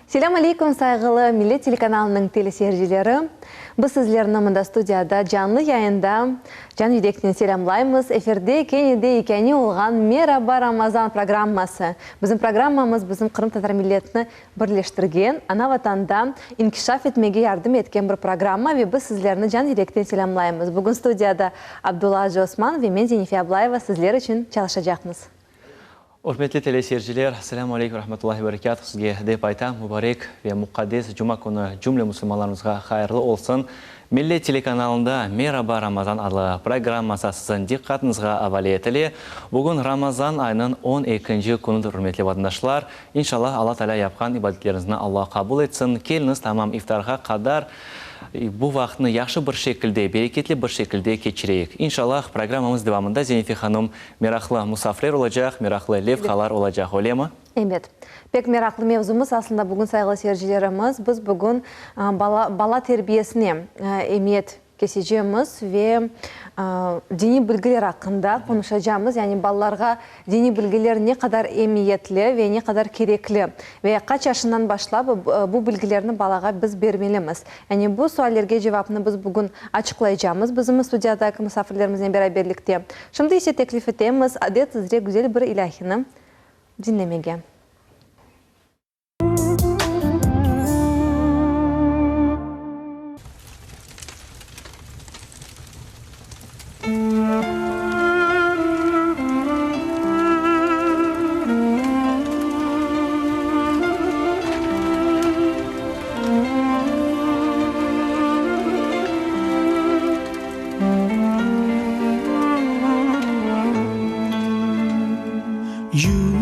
Selâm aleyküm, sayğılı Millet telekanalınıñ teleseyircileri! Biz sizlerni mında studiyada canlı yayında can yürekten selâmlaymız. Efirde kene de yekâne olğan Meraba, Ramazan programması. Bizim programmamız bizim qırımtatar milletini birleştirgen, ana-Vatanda inkişaf etmege yardım etken bir programma ve biz sizlerni can yürekten selâmlaymız. Bugün studiyada Abdulla Acı Osman ve men Zenife Ablayeva sizler içün çalışacaqmız. Ürmetli teleseyirciler, Selâmu aleykum rahmetullahi berekâtuh sizge dep aytam, mubarek ve muqaddes cuma künü cümle musulmanlarımızğa hayırlı olsun. Millet telekanalında Meraba Ramazan adlı programması siziñ diqqatıñızğa avale etile. Bugün Ramazan ayınıñ on ekinci künüdir, ürmetli vatandaşlar. İnşallah, Alla Tealâ yapqan ibadetleriñizni Alla qabul etsin. Keliñiz, tamam iftarğa qadar bu vaqıtnı yahşı bir şekilde, bereketli bir şekilde keçireyik. İnşallah, programmamız devamında Zenife hanım Meraqlı musafirler olacaq, meraqlı levhalar olacaq, öylemi? Ebet. Pek meraqlı mevzumız aslında bugün, sayğılı seyircilerimiz. Biz bugün bala, bala terbiyesine emiyet kesecemiz ve diniy bilgiler aqqında qonuşacamız. Yani balalarğa diniy bilgiler ne qadar emiyetli ve ne qadar kerekli ve qaç yaşından başlap bu bilgilerni balağa biz bermelimiz. Yani bu suallerge cevapnı biz bugün açıqlaycamız bizim studiyadaki musafirlerimiznen beraberlikte. Şimdi ise teklif etemiz adet üzre güzel bir ilâhini diñlemege. You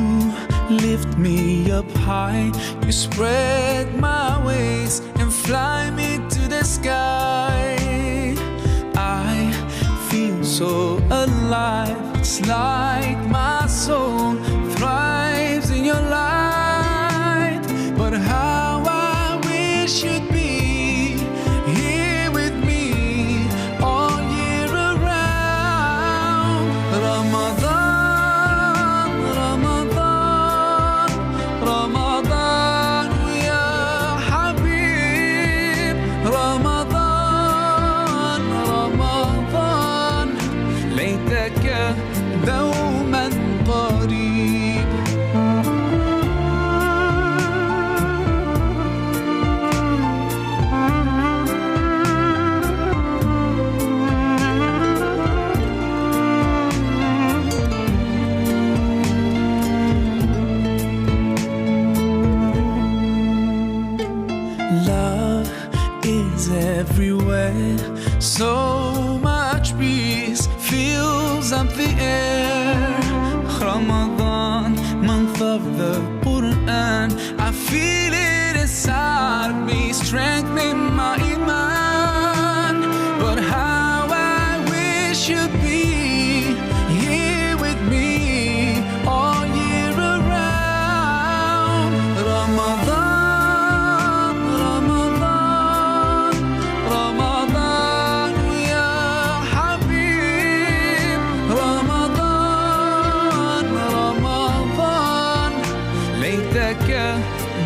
lift me up high, you spread my wings and fly me to the sky. I feel so alive, it's like my soul thrives in your light. But how I wish you'd be here with me all year around. Ramazan, Ramazan, Ramazan ya Habib, Ramazan, Ramazan, leyteke devmen qarib. Love is everywhere, so much peace fills up the air. Ramadan, month of the Quran, I feel it inside me, strengthening my iman. But how I wish you'd be here with me all year around. Ramazan, Ramazan, Ramazan ya Habib, Ramazan, Ramazan, leyteke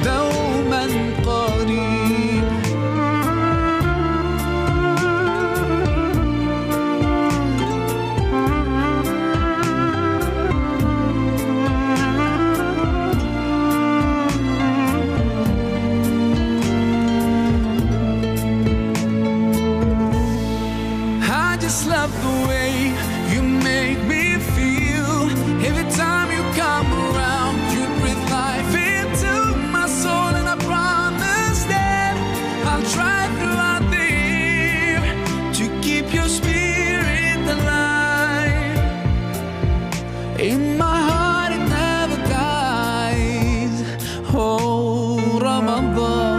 devmen qarib. I just love the way you make me feel Every time you come around You breathe life into my soul And I promise that I'll try throughout the year To keep your spirit alive In my heart it never dies Oh, Ramadan.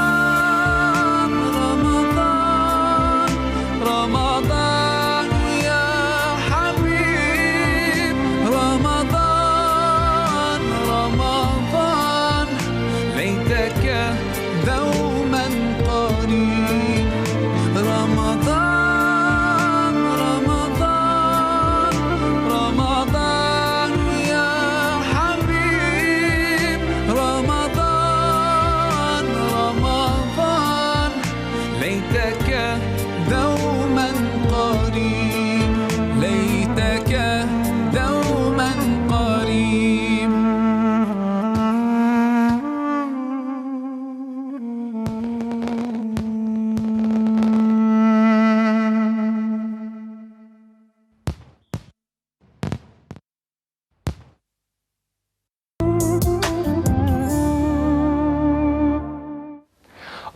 Ramazan, Ramazan, Ramazan ya.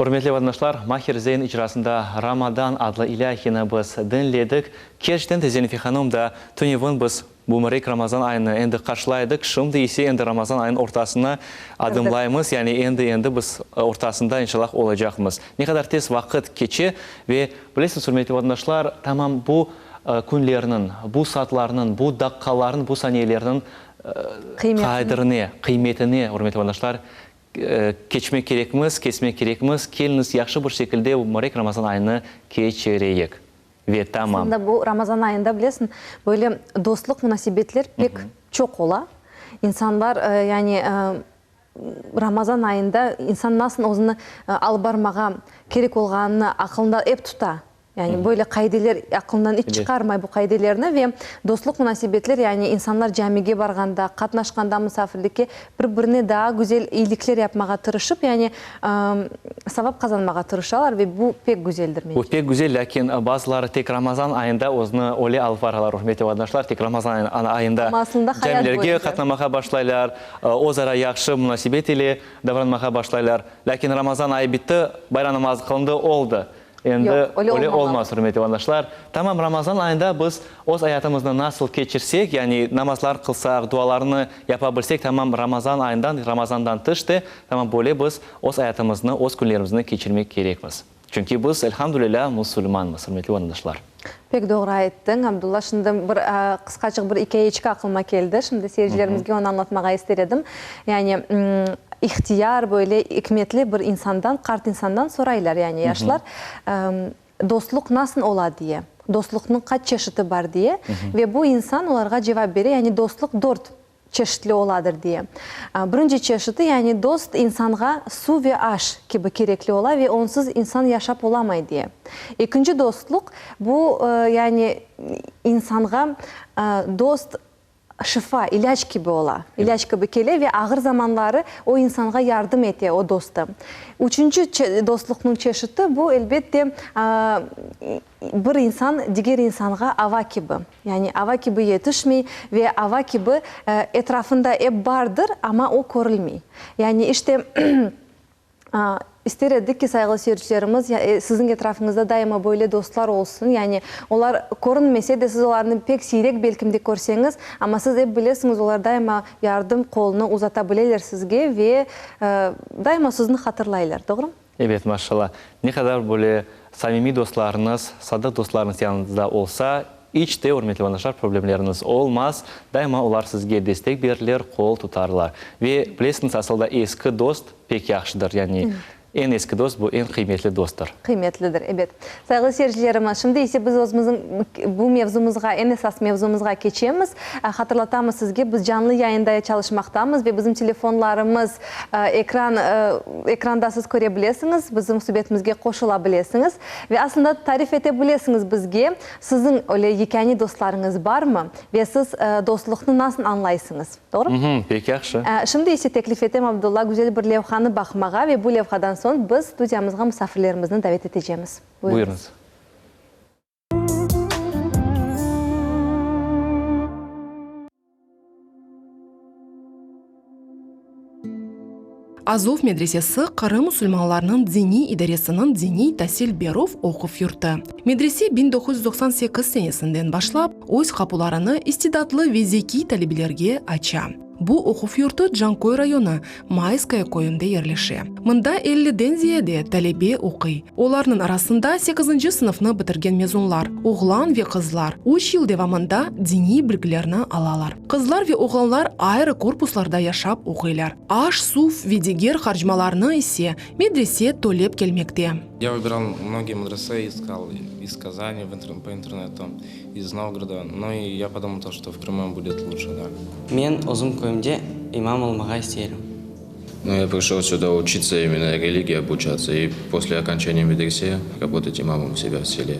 Ürmetli vatandaşlar, Mahir Zeyn icrasında Ramadan adlı ilâhiyeni biz diñledik. Kerçekten de Zenife hanım da tünevin biz bu mübarek Ramazan ayını endi qarşılay edik, şimdi ise endi Ramazan ayınıñ ortasına adımlaymız, yani endi-endi biz ortasında inşallah olacaqmız. Ne qadar tez vaqıt keçe ve bilesiñiz, ürmetli vatandaşlar, tamam bu künlerniñ, bu saatlarnıñ, bu daqqalarnıñ, bu saniyelerniñ qadirine, qıymetine, ürmetli vatandaşlar, Keçmek kerekmiz, kesmek kerekmiz, keliñiz yahşı bir şekilde bu mübarek Ramazan ayını keçireyik. Ve tamam. Aslında bu Ramazan ayında, bilesiñ, böyle dostluq munasebetler pek çoq ola. İnsanlar, yani, Ramazan ayında insan nasıl özüni alıp barmağa kerek olğanını aqılında ep tuta. Yani böyle qaideler aqılından iç çıqarmay bu qaidelerni ve dostluq munasebetler, yani insanlar camige barğanda, qatnaşqanda musafirlikke bir-birine daa güzel iyilikler yapmağa tırışıp, yani savap qazanmağa tırışalar ve bu pek güzeldir mence. Bu pek güzel, lâkin bazıları tek Ramazan ayında özüni öyle alıp baralar, ürmetli vatandaşlar, tek Ramazan ayında Amma aslında hayat camilerge boyunca. qatnamağa başlaylar, özara yahşı munasebet ile davranmağa başlaylar. Lâkin Ramazan ayı bitti, bayram namazı qılındı, oldı. Endi Yoq, öyle öyle olmamalı. olmaz, ürmetli vatandaşlar. Tamam, Ramazan ayında biz öz ayatımıznı nasıl keçirsek, yani namazlar qılsaq, dualarnı yapa bilsek, tamam Ramazan ayından, Ramazandan tış de, tamam böyle biz öz ayatımıznı, öz künlerimizni keçirmek kerekmiz. Çünki biz, elhamdülilâ, musulmanmız, ürmetli vatandaşlar. Pek doğru ayttıñ, Abdulla. Şimdi bir qısqaçıq bir ikâyeçik aqlıma keldi. Şimdi seyircilerimizge onı añlatmağa ister edim. Yani, ihtiyar, böyle ikmetli bir insandan, qart insandan soraylar, yani yaşlar, dostluq nasıl ola diye, dostluqnıñ qaç çeşiti bar diye. Ve bu insan olarğa cevap bere, yani dostluq dört çeşitli oladır diye. Birinci çeşiti, yani dost insanğa suv ve aş kibi kerekli ola ve onsız insan yaşap olamay diye. Ekinci dostluq, bu, yani insanğa dost şifa, ilâc kibi ola, ilâc kibi kele ve ağır zamanları o insanğa yardım ete o dostı. Üçünci dostluqnıñ çeşiti, bu, elbette, bir insan diger insanğa ava kibi, yani ava kibi yetişmey ve ava kibi etrafında ep bardır, amma o körülmey. Yani işte, İster edik ki, sayğılı seyircilerimiz, siziñ etrafıñızda daima böyle dostlar olsun, yani olar körünmese de, siz olarnı pek siyrek belkim de körseñiz, amma siz ep bilesiñiz, olar daima yardım qolunı uzata bileler sizge ve daima sizni hatırlaylar, doğrumı? Ebet, maşallah. Ne qadar böyle samimiy dostlarıñız, sadıq dostlarıñız yanıñızda olsa, iç de, ürmetli vatandaşlar, problemleriñiz olmaz, daima olar sizge destek berirler, qol tutarlar. Ve bilesiñiz, asıl da eski dost pek yahşıdır, yani eñ eski dost bu eñ qıymetli dosttır. Qıymetlidir, ebet. Sayğılı seyircilerimiz, şimdi ise biz özümizniñ bu mevzumızğa, eñ esas mevzumızğa keçemiz. Hatırlatamız sizge, biz canlı yayında çalışmaqtamız ve bizim telefonlarımız ekran, ekranda siz köre bilesiñiz, bizim subetimizge qoşula bilesiñiz ve aslında tarif ete bilesiñiz bizge, siziñ öyle yekâne dostlarıñız barmı ve siz dostluqnı nasıl añlaysıñız? Doğru? Pek yahşı. Şimdi ise teklif etem, Abdulla, güzel bir levhanı baqmağa ve bu levhadan soñ biz studiyamızğa musafirlerimizni davet etecemiz. Buyurıñız. Azov medresesi Qırım musulmanlarınıñ diniy idaresiniñ diniy tasil berüv oquv yurtu. Medrese 1998 senesinden başlap öz qapularını istidatlı ve zekiy talebelerge aça. Bu oquv yurtu Canköy rayonı, Mayskaya köyünde yerleşe. Mında elliden ziyade talebe oquy. Olarnıñ arasında sekizinci sınıfnı bitirgen mezunlar, oğlan ve qızlar, üç yıl devamında diniy bilgilerni alalar. Qızlar ve oğlanlar ayrı korpuslarda yaşap oquylar. Aş, suv ve diger harcmalarnı ise medrese tölep kelmekte. Ya vıbıral mnogiye madrase, iskal iz Kazani po internetu, iz Novgoroda, no i ya podumал to, çto v Krımu budet luçše, da. Men özüm köyümde imam olmağa isteyrim. No ya prişel süda uçitsa imенно религии obuçatsa i posle okonçaniya medrese rabotat imamom u sebya v sele.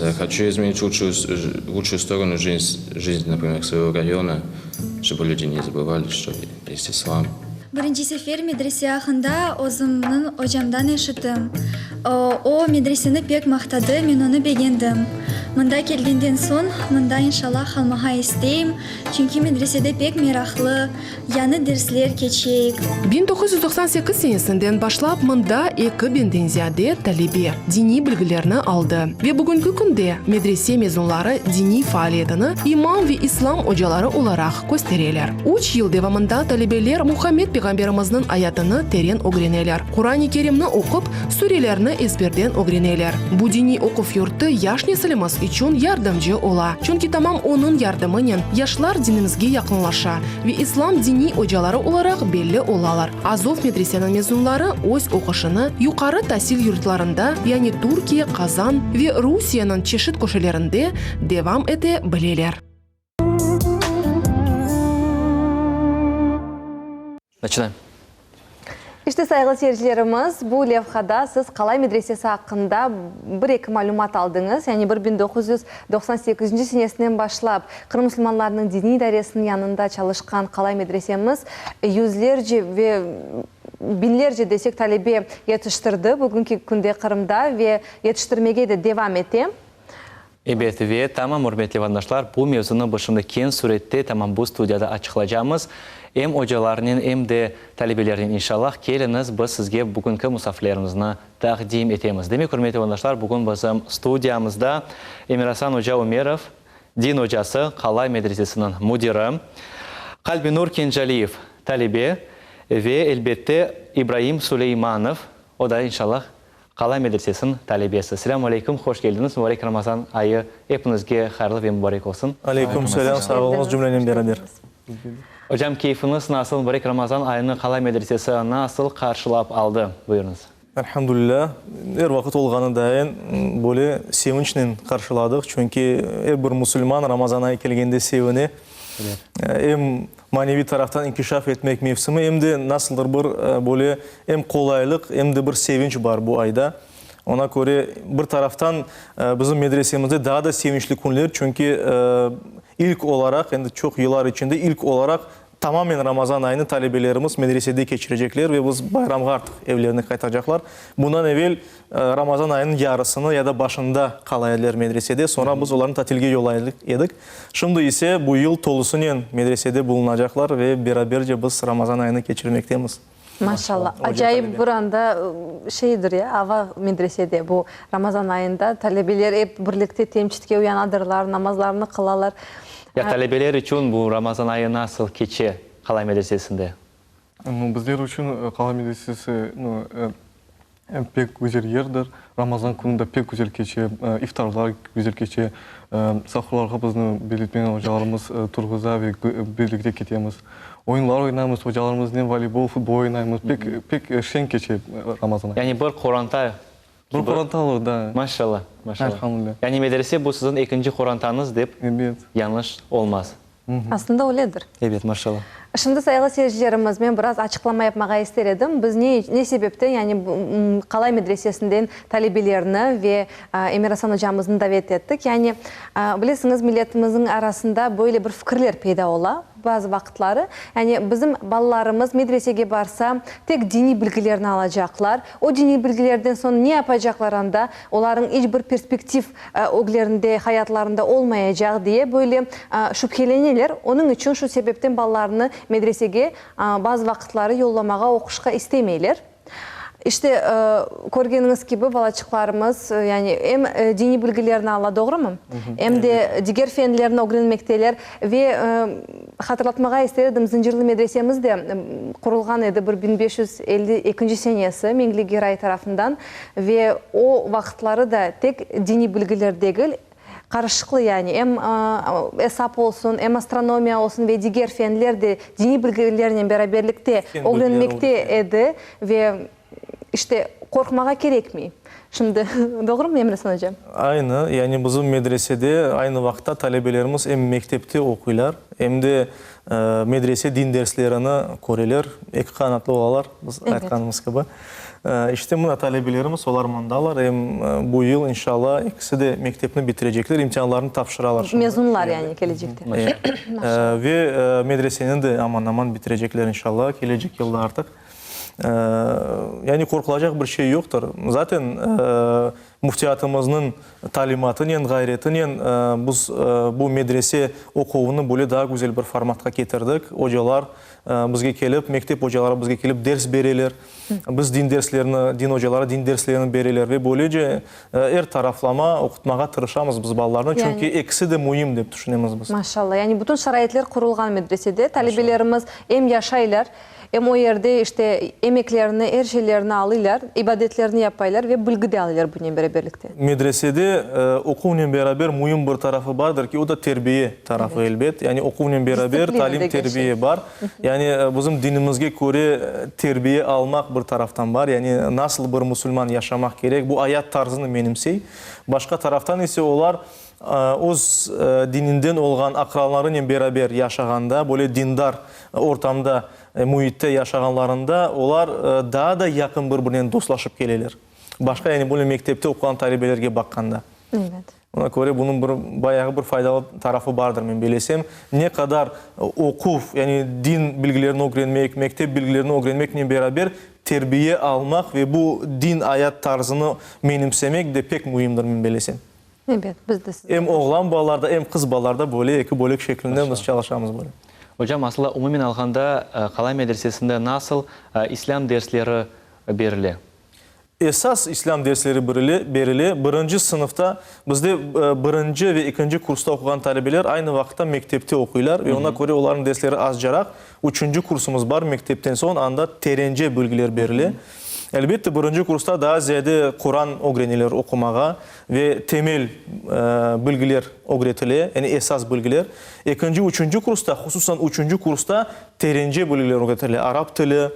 Da hoçu izmenit v lutşuyu storonu жизнь, жизнь, naprimer, svoego rayona, çtoby lüdi ne zabıvali, çto est islam. Birinci sefer medrese aqqında özümniñ ocamdan eşittim. O, medreseni pek maqtadı, men onı begendim. Mında kelgenden soñ, mında inşallah qalmağa isteyim, çünki medresede pek meraqlı, yañı dersler keçeyik. 1998 senesinden başlap mında eki biñden ziyade talebe diniy bilgilerni aldı ve bugünki künde medrese mezunları diniy faaliyetini imam ve islam ocaları olaraq köstereler. Üç yıl devamında talebeler Muhammed peyğamberimizniñ ayatını teren ögreneler, Quran-ı Kerimni oqup, surelerni ezberden ögreneler. Bu diniy oquv yurtu yaş nesilimiz içün yardımcı ola, çünki tamam onıñ yardımınen yaşlar dinimizge yaqınlaşa ve islam diniy ocaları olaraq belli olalar. Azov medreseniñ mezunları öz oquşını yuqarı tasil yurtlarında, yani Türkiye, Qazan ve Rusiyeniñ çeşit köşelerinde devam ete bileler. Начинаем. İşte, sayğılı seyircilerimiz, bu levhada siz Qalay medresesi aqqında bir-eki malümat aldıñız. Yani 1998 senesinden başlap Qırım musulmanlarınıñ diniy idaresiniñ yanında çalışqan Qalay medresemiz yüzlerce ve biñlerce desek talebe yetiştirdi bugünki künde Qırımda ve yetiştirmege de devam ete. Ebet, ve tamam, ürmetli vatandaşlar, bu mevzunı biz şimdi keñ sürette tamam bu studiyada açıqlacamız, em ocalarnen, em de talebelernen, inşallah. Keliñiz, biz sizge bugünki musafirlerimizni taqdim etemiz. Demek, ürmetli vatandaşlar, bugün bizim studiyamızda Emirasan oca Ümerov, din ocası, Qalay medresesiniñ müdiri, Qalbinur Kenjaliyev, talebe, ve, elbette, İbraim Suleymanov, o da, inşallah, Qalay medresesiniñ talebesi. Selâmü aleyküm, hoş keldiñiz, mübarek Ramazan ayı epiñizge hayırlı ve mübarek olsun. Aleyküm selâm, sağ oluñız cümlenen beraber. Ocam, keyfiñiz nasıl, mübarek Ramazan ayını Qalay medresesi nasıl qarşılap aldı? Buyurıñız. Elhamdülilâ, er vaqıt olğanı dayın böyle sevinçnen qarşıladıq, çünki er bir musulman Ramazan ayı kelgende sevine. Em maneviy taraftan inkişaf etmek mevsimi, em de nasıldır bir böyle em qolaylıq, em de bir sevinç bar bu ayda. Oña köre, bir taraftan, bizim medresemizde daa da sevinçli künler, çünki ilk olaraq, endi çoq yıllar içinde ilk olaraq tamamen Ramazan ayını talebelerimiz medresede keçirecekler ve biz bayramğa artıq evlerine qaytacaqlar. Bundan evel Ramazan ayınıñ yarısını ya da başında qala ediler medresede, soñra biz olarnı tatilge yollay edik. Şimdi ise bu yıl tolusınen medresede bulunacaqlar ve beraberce biz Ramazan ayını keçirmektemiz. Maşallah, acayip bir anda şeydir ya, ava medresede bu Ramazan ayında talebeler ep birlikte temçitke uyanadırlar, namazlarını qılalar. Ya talebeler içün bu Ramazan ayı nasıl keçe Qalay medresesinde? Nu, bizler içün Qalay medresesi, nu, Pek güzel yerdir. Ramazan künü de pek güzel keçe, iftarlar güzel keçe. Sahurlarğa bizni birlikte ocalarımız turğuza ve birlikte ketemiz. Oyunlar oynaymız, ocalarımıznen voleybol, futbol oynaymız. Pek, pek şeñ keçe Ramazan ayı. Yani bir qoranta kibi. Bir qoranta olur, da. Maşallah, maşallah. Elhamdülillah. Yani medrese bu siziñ ekinci qorantañız dep Ebet. yañlış olmaz. Aslında öyledir. Ebet, maşallah. Şimdi, sayğılı seyircilerimiz, men biraz açıqlama yapmağa ister edim. Biz ne ne sebepten, yani Qalay medresesinden talebelerni ve Emir-Asan ocamıznı davet ettik? Yani, bilesiñiz, milletimizniñ arasında böyle bir fikirler peyda ola bazı vaqıtları. Yani, bizim balalarımız medresege barsa, tek diniy bilgilerni alacaqlar. O diniy bilgilerden soñ ne yapacaqlar anda? Olarıñ iç bir perspektiv öglerinde, hayatlarında olmayacaq diye böyle şübheleneler. Onıñ içün şu sebepten balalarını medresege bazı vaqıtları yollamağa, oquşqa istemeyler. İşte, körgeniñiz kibi, balaçıqlarımız, yani em diniy bilgilerni ala, doğrumı? Em de diger fenlerni ögrenmekteler. Ve hatırlatmağa ister edim, Zıncırlı medresemiz de qurulğan edi bir 1552 senesi Meñli Geray tarafından. Ve o vaqıtları da tek diniy bilgiler degil, qarışıqlı yani, em esap olsun, em astronomiya olsun ve diger fenler de diniy bilgilernen beraberlikte ögrenmekte edi. Ve işte qorqmağa kerekmey. Şimdi, doğrumı, Emresan oca? Aynı, yani bizim medresede aynı vaqıtta talebelerimiz em mektepte oquylar, em de medrese din derslerini köreler, eki qanatlı olalar, biz aytqanımız kibi. İşte, mına talebelerimiz, olar mındalar, em bu yıl, inşallah, ekisi de mektepni bitirecekler, imtianlarını tapşıralar şimdi. Mezunlar, yani, kelecekte. Ve medreseni de aman-aman bitirecekler, inşallah, kelecek yılda artıq. Yani qorqulacaq bir şey yoqtır. Zaten. Müftiyatımıznıñ talimatınen, ğayretinen biz bu medrese oquvını böyle daa güzel bir formatqa ketirdik. Ocalar bizge kelip, mektep ocaları bizge kelip ders bereler. Biz din derslerini, din ocaları din derslerini bereler ve böylece er taraflama oqutmağa tırışamız biz balalarnı, çünki ekisi de müim dep tüşünemiz biz. Maşallah, yani bütün şaraitler qurulğan medresede, talebelerimiz em yaşaylar, Em o yerde, işte, emeklerini, er şeylerini alıylar, ibadetlerini yapaylar ve bilgi de alıylar bunen beraberlikte. Medresede oquvnen beraber müim bir tarafı bardır ki, o da terbiye tarafı, elbet. Yani oquvnen beraber talim-terbiye bar. Yani bizim dinimizge köre terbiye almaq bir taraftan bar, yani nasıl bir musulman yaşamaq kerek, bu ayat tarzını menimsey. Başqa taraftan ise olar Öz dininden olğan aqranlarınen beraber yaşağanda, böyle dindar ortamda, müitte yaşağanlarında olar daa da yaqın bir-birinen dostlaşıp keleler. Başqa, yani böyle mektepte oquğan talebelerge baqqanda. Evet. Ona köre bunıñ bir bayağı bir faydalı tarafı bardır, men belesem. Ne qadar oquv, yani din bilgilerini ögrenmek, mektep bilgilerini ögrenmeknen beraber terbiye almaq ve bu din ayat tarzını menimsemek de pek müimdir, men belesem. Ebet, biz de sizge Em oğlan balalarda, em qız balalarda böyle eki bölük şeklinde biz çalışamız böyle. Ocam, aslı umumen alğanda Qalay medresesinde nasıl islâm dersleri berile? Esas islâm dersleri berile. Birinci sınıfta bizde birinci ve ekinci kursta oquğan talebeler aynı vaqıtta mektepte oquylar ve ona köre olarnıñ dersleri azcaraq. Üçünci kursumız bar mektepten soñ, anda terence bilgiler berile. Elbette, birinci kursta daa ziyade Quran ögreneler oqumağa ve temel bilgiler ögretile, yani esas bilgiler. Ekinci, üçünci kursta, hususan üçünci kursta terence bilgiler ögretile, arap tili,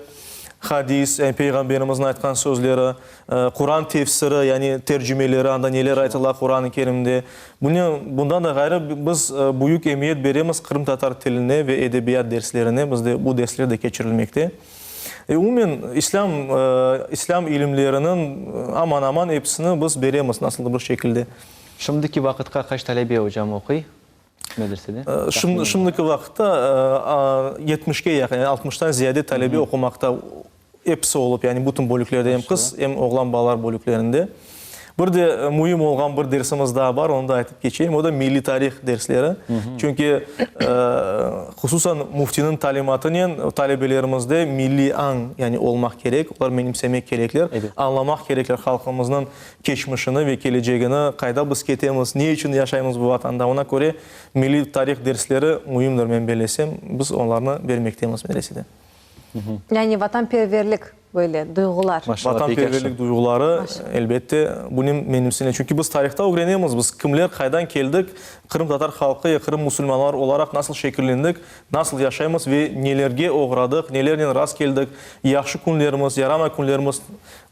hadis, yani Peyğamberimizniñ aytqan sözleri, Quran tefsiri, yani tercimeleri, anda neler aytıla Quran-ı Kerimde. Bunen, bundan da ğayrı, biz büyük emiyet beremiz qırımtatar tiline ve edebiyat derslerine, bizde bu dersler de keçirilmekte. Umumen, islâm, islâm ilimleriniñ aman-aman episini biz beremiz nasıldır bir şekilde. Şimdiki vaqıtqa qaç talebe, ocam, oquy medresede? Şimdiki vaqıtta yetmişke yaqın, yani altmıştan ziyade talebe oqumaqta, episi olıp, yani bütün bölüklerde, em qız, em oğlan balalar bölüklerinde. Bir de müim olğan bir dersimiz daa bar, onı da aytıp keçeyim, o da milliy tarih dersleri. Çünki, hususan, müftiniñ talimatınen talebelerimizde milliy añ, yani olmaq kerek, olar menimsemek kerekler, añlamaq kerekler halqımıznıñ keçmişini ve kelecegini, qayda biz ketemiz, ne içün yaşaymız bu vatanda. Ona köre milliy tarih dersleri müimdir, men bellesem, biz onlarnı bermektemiz medresede. Yani vatanperverlik böyle duyğular. Vatanperverlik duyğuları, elbette, bunen menimsene. Çünki biz tarihta ögrenemiz, biz kimler, qaydan keldik, qırımtatar halqı ya Qırım musulmanları olaraq nasıl şekillendik, nasıl yaşaymız ve nelerge oğradıq, nelernen rast keldik, yahşı künlerimiz, yaramay künlerimiz,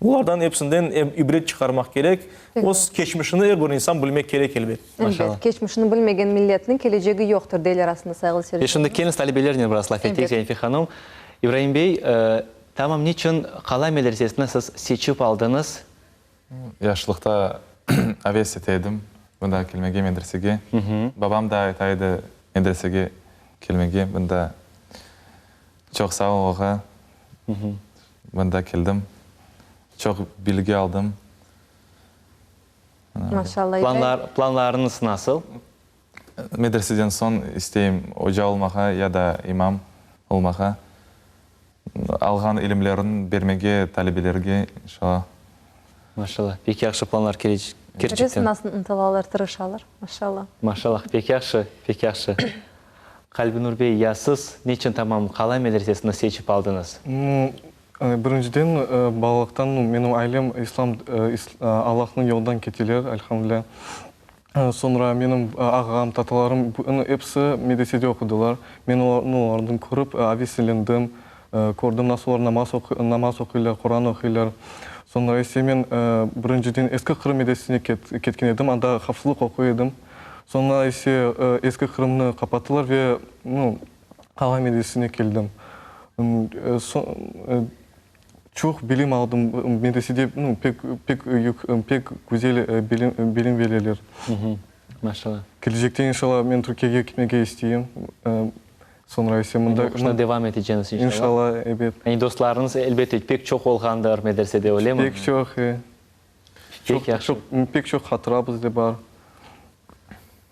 bulardan episinden ibret çıqarmaq kerek. Öz keçmişini er bir insan bilmek kerek, elbet. Elbet, keçmişini bilmegen milletniñ kelecegi yoqtır, deyler aslında sayğılı seyircilerimiz. E şimdi keliñiz talebelernen biraz laf eteyik, Zenife hanım. İbraim bey, tamam niçün Qalay medresesini siz seçip aldıñız? Yaşlıqta aves ete edim mında kelmege medresege. Babam da ayta edi medresege kelmege. Mında çoq sağ ol oğa, mında keldim, çoq bilgi aldım. Maşallah. Planlar, planlarıñız nasıl? Medreseden soñ isteyim oca olmağa ya da imam olmağa. Alğan ilimlerini bermege talebelerge, inşallah. Maşallah, pek yahşı planlar kerçekten. Göresiñ nasıl ıntılalar, tırışalar. Maşallah. Maşallah, pek yahşı, pek yahşı. Qalbinur bey, ya siz neçün tamam Qalay medresesini seçip aldıñız? Birinciden, balalıqtan menim ailem İslam, Allahnıñ yolundan keteler, elhamdülâ. Soñra menim ağam, tatalarım, episi medresede oqudılar. Men olarnı körip aveslendim, kördim nasıl olar namaz namaz oquylar, Quran oquylar. Soñra ise men birinciden Eski Qırım medresesine ketken edim, anda hafızlıq oquy edim. Soñra ise Eski Qırımnı qapattılar ve, nu, Qala medresesine keldim. Çoq bilim aldım medresede, nu, pek, pek pek güzel bilim, bilim bereler. Maşallah. Kelecekte, inşallah, men Türkiyege ketmege isteyim. Soñra ise mında... Oquşnı devam eteceñiz, inşallah. İnşallah, ebet. Yani dostlarıñız, elbette, pek çoq olğandır medresede, öylemi? Pek çoq, e. Pek yahşı. Pek çoq hatıra bizde bar.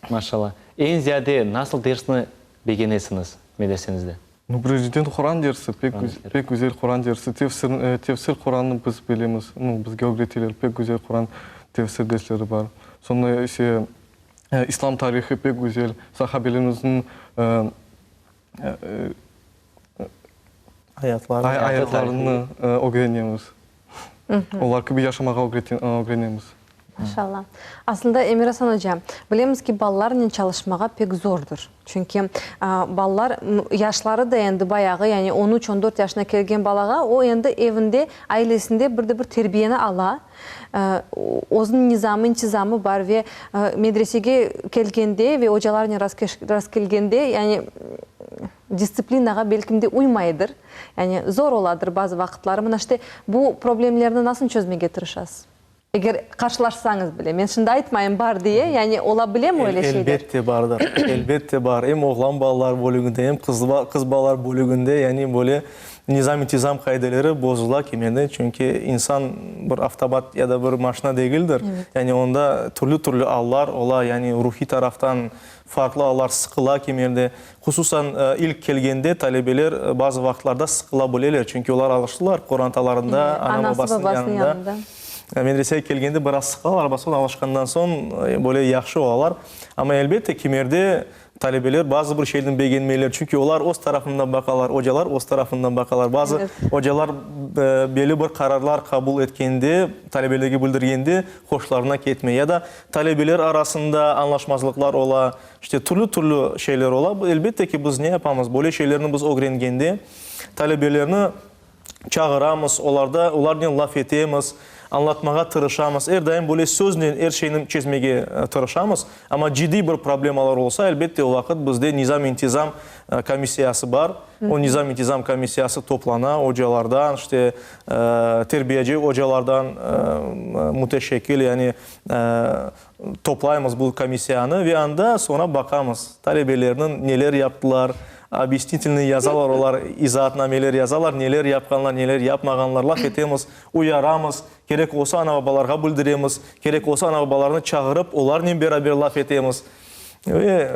Maşallah. Eñ ziyade nasıl dersni begenesiñiz medreseñizde? Nu, birinciden Quran dersi, pek pek güzel Quran dersi, tefsir, tefsir Qurannı biz bilemiz, nu, bizge ögreteler, pek güzel Quran tefsir dersleri bar. Soñra ise İslam tarihı pek güzel, sahabelerimizniñ Ayatları. Ayatlarını ögrenemiz. Olar kibi yaşamağa ögrenemiz. Maşallah. Aslında, Emir-Asan oca, bilemiz ki, balalarnen çalışmağa pek zordır. Çünki balalar, yaşları da endi bayağı, yani on üç, on dört yaşına kelgen balağa, o endi evinde, ailesinde bir de bir terbiyeni ala, özüniñ nizamı, intizamı bar ve medresege kelgende ve ocalarnen rastkelgende, yani distsiplinağa belkim de uymaydır, yani zor oladır bazı vaqıtları. Mına işte bu problemlerni nasıl çözmege tırışasız? Eger qarşılaşsañız bile, men şimdi aytmayım bar diye, yani ola bilemi öyle şeyler? Elbette bardır, elbette bar. Em oğlan balalar bölüginde, em qız balalar bölüginde, yani böyle nizam-intizam qaideleri bozula kimerde, çünki insan bir avtomat ya da bir maşina degildir. Yani onda türlü-türlü allar ola, yani ruhiy taraftan farqlı allar, sıqıla kimerde. Hususan, ilk kelgende talebeler bazı vaqıtlarda sıqıla bileler, çünki olar alıştılar qorantalarında, ana-babasınıñ yanında. Medresege kelgende biraz sıqılalar, amma soñ alışqandan soñ böyle yahşı olalar. Amma, elbette, kimerde talebeler bazı bir şeyni begenmeyler, çünki olar öz tarafından baqalar, ocalar öz tarafından baqalar. Bazı ocalar belli bir qararlar qabul etkende, talebelerge bildirgende hoşlarına ketmey ya da talebeler arasında añlaşmazlıqlar ola. İşte, türlü-türlü şeyler ola. Elbette ki, biz ne yapamız? Böyle şeylerni biz ögrengende, talebelerni çağıramız, olarda, olarnen laf etemiz, añlatmağa tırışamız. Er daim böyle söznen er şeyni çezmege tırışamız. Amma ciddiy bir problemalar olsa, elbette, o vaqıt bizde nizam-intizam komissiyası bar. O nizam-intizam komissiyası toplana, ocalardan, işte, terbiyeci ocalardan müteşekkil, yani, Toplaymız bu komissiyanı ve anda soñra baqamız, talebelerniñ neler yaptılar, obyasnitelnıy yazalar olar, izaatnameler yazalar, neler yapqanlar, neler yapmağanlar, laf etemiz, uyaramız, kerek olsa ana-babalarğa bildiremiz, kerek olsa ana-babalarnı çağırıp, olarnen beraber laf etemiz. Ve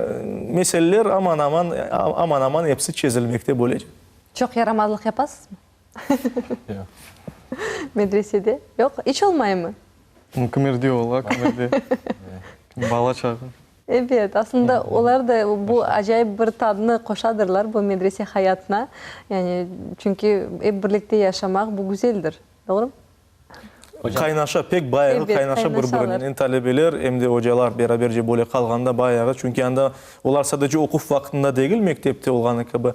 meseleler aman-aman, aman-aman episi çezilmekte böylece. Çoq yaramazlıq yapasızmı? Yoq. Medresede? Yoq? İç olmaymı? Kimerde ola, kimerde. Bala çağı. Ebet, aslında olar da bu acayip bir tadnı qoşadırlar bu medrese hayatına. Yani, çünki ep birlikte yaşamaq bu güzeldir, doğrumı? Qaynaşa, pek bayağı qaynaşa bir-birinen, em talebeler, em de ocalar beraberce böyle qalğanda bayağı, çünki anda olar sadece oquv vaqtında degil, mektepte olğanı kibi,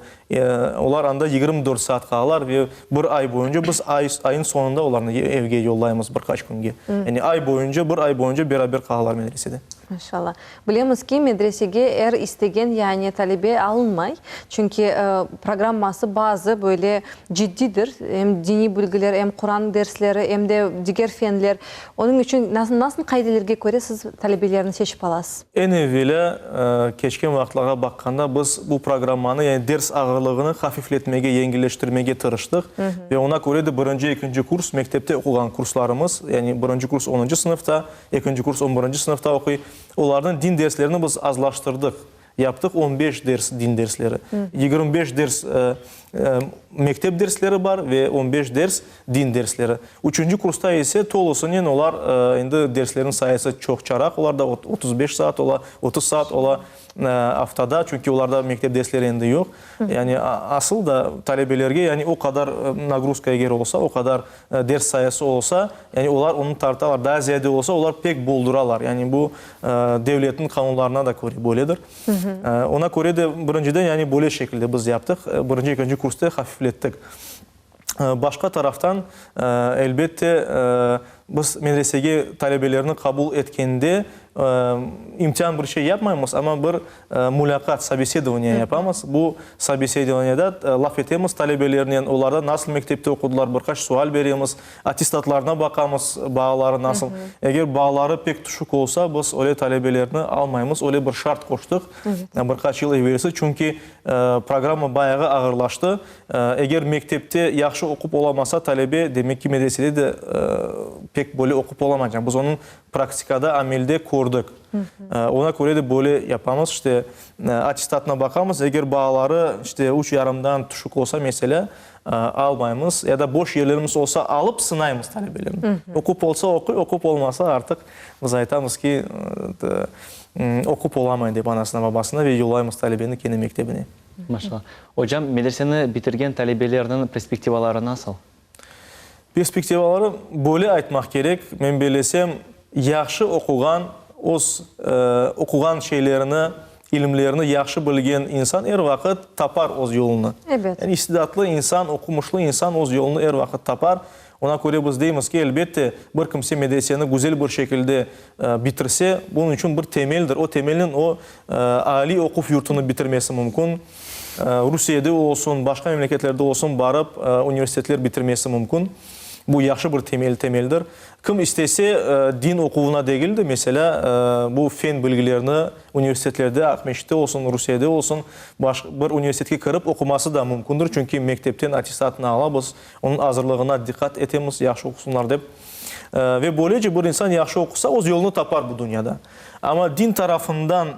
olar anda 24 saat qalalar ve bir ay boyunca biz ay, ayın soñunda olarnı evge yollaymız bir qaç künge. Yani ay boyunca, bir ay boyunca beraber qalalar medresede. Maşallah. Bilemiz ki, medresege er istegen, yani talebe alınmay, çünki programması bazı böyle ciddidir, em diniy bilgiler, em Quran dersleri, em de diger fenler. Onıñ içün nasıl qaidelerge köre siz talebelerni seçip alasız? Eñ evelâ, keçken vaqıtlarğa baqqanda, biz bu programmanı, yani ders ağırlığını hafifletmege, yengilleştirmege tırıştıq. Ve oña köre de birinci, ekinci kurs, mektepte oquğan kurslarımız, yani birinci kurs onuncı sınıfta, Ekinci kurs on birinci sınıfta oquy. Olarnıñ din derslerini biz azlaştırdıq. Yaptıq on beş ders din dersleri. 25 ders mektep dersleri bar ve on beş ders din dersleri. Üçünci kursta ise tolusınen olar endi derslerniñ sayısı çoqçaraq, olarda 35 saat ola, 30 saat ola. Aftada, çünki olarda mektep dersleri endi yoq. Yani asıl da talebelerge yani o qadar nagruzka eger olsa, o qadar ders sayısı olsa, yani olar onı tartalar. Daa ziyade olsa, olar pek bolduralar. Yani bu devletniñ qanunlarına da köre böyledir. Ona köre de birinciden yani böyle şekilde biz yaptıq. Birinci, ekinci kursta hafiflettik. Başqa taraftan, elbette, biz medresege talebelerni qabul etkende imtian bir şey yapmaymız, amma bir mulâqat, sobesedovaniye, yapamız. Bu sobesedovaniyada laf etemiz talebelernen, olarda nasıl mektepte oqudılar, bir qaç sual beremiz, attestatlarına baqamız, baaları nasıl. Eger baaları pek tüşük olsa, biz öyle talebelerni almaymız, öyle bir şart qoştıq bir qaç yıl evelsi, çünki programma bayağı ağırlaştı. Eger mektepte yahşı oqup olamasa talebe, demek ki, medresede de pek. pek böyle oqup olamaycaq. Biz onıñ praktikada, amelde kördik. Oña köre de böyle yapamız, işte, attestatına baqamız, eger baaları, işte, üç yarımdan tüşük olsa, meselâ, almaymız ya da boş yerlerimiz olsa, alıp sınaymız talebelerni. Oqup olsa, oquy, oqup olmasa, artıq biz aytamız ki, oqup olamay dep anasına, babasına ve yollaymız talebeni kene mektebine. Maşallah. Ocam, medreseni bitirgen talebelerniñ perspektivaları nasıl? Perspektivaları böyle aytmaq kerek, men bellesem, yahşı oquğan, öz oquğan şeylerini, ilimlerini yahşı bilgen insan er vaqıt tapar öz yolunı. Ebet. Yani istidatlı insan, oqumuşlı insan öz yolunı er vaqıt tapar. Oña köre biz deymiz ki, elbette, bir kimse medreseni güzel bir şekilde bitirse, bunıñ içün bir temeldir. O temelnen o, aliy oquv yurtunı bitirmesi mümkün. Rusiyede olsun, başqa memleketlerde olsun barıp universitetler bitirmesi mümkün. Bu yahşı bir temel, temeldir. Kim istese, din oquvına degil de, meselâ, bu fen bilgilerini universitetlerde, Aqmescitte olsun, Rusiyede olsun, baş bir universitetke kirip oquması da mümkündir, çünki mektepten attestatını ala, biz onıñ azırlığına diqqat etemiz, yahşı oqusınlar dep. Ve böylece bir insan yahşı oqusa, öz yolunı tapar bu dünyada. Amma din tarafından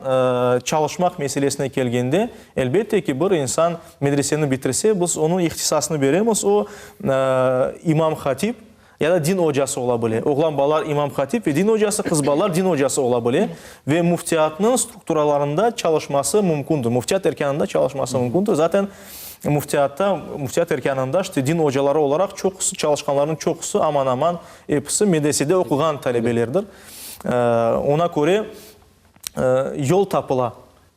çalışmaq meselesine kelgende, elbette ki, bir insan medreseni bitirse, biz onıñ ihtisasını beremiz, o, imam-hatip ya da din ocası ola bile. Oğlan balalar imam-hatip ve din ocası, qız balalar din ocası ola bile ve müftiyatnıñ strukturalarında çalışması mümkündir, müftiyat erkânında çalışması mümkündir. Zaten müftiyatta, müftiyat erkânında işte din ocaları olaraq çoqusı, çalışqanlarnıñ çoqusı, aman-aman episi medresede oquğan talebelerdir. Oña köre yol tapıla.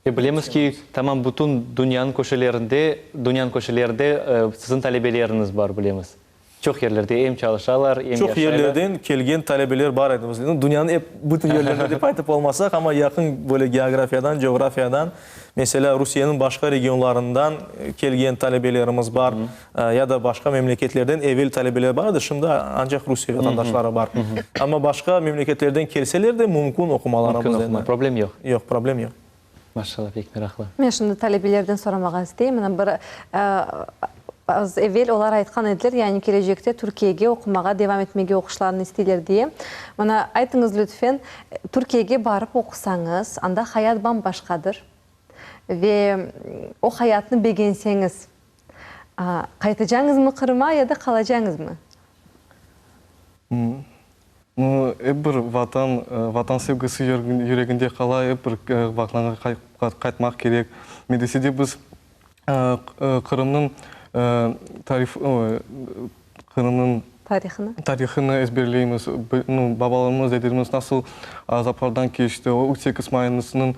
Ve bilemiz ki, tamam bütün dünyanıñ köşelerinde, dünyanıñ köşelerinde siziñ talebeleriñiz bar, bilemiz. Çoq yerlerde em çalışalar, em Çoq yaşaylar. yerlerden kelgen talebeler bar edi bizde. Dünyanıñ ep bütün yerlerinde dep aytıp olmasaq, amma yaqın böyle geografiyadan, coğrafiyadan, meselâ, Rusiyeniñ başqa regionlarından kelgen talebelerimiz bar, ya da başqa memleketlerden evel talebeler bar edi, şimdi ancaq Rusiye vatandaşları bar. Amma başqa memleketlerden kelseler de mümkün oqumaları Mümkün bizde. oqumaq, problem yoq. Yoq, problem yoq. Maşallah, pek meraqlı. Men şimdi talebelerden soramağa isteyim. Mına bir az evel olar aytqan ediler, yani kelecekte Türkiyege oqumağa devam etmege oquşlarını isteyler diye. Mına aytıñız lütfen, Türkiyege barıp oqusañız, anda hayat bam-başqadır ve o hayatnı begenseñiz, Qaytacañızmı Qırıma ya da qalacañızmı? Nu, ep bir Vatan, Vatan sevgisi yüreginde qala, ep bir Vatanğa qaytmaq kerek. Medresede biz Qırımnıñ tarif, Qırımnıñ Tarihını. Tarihını ezberleymiz. Nu, babalarımız, dedelerimiz nasıl azaplardan keçti, o 8 mayısnıñ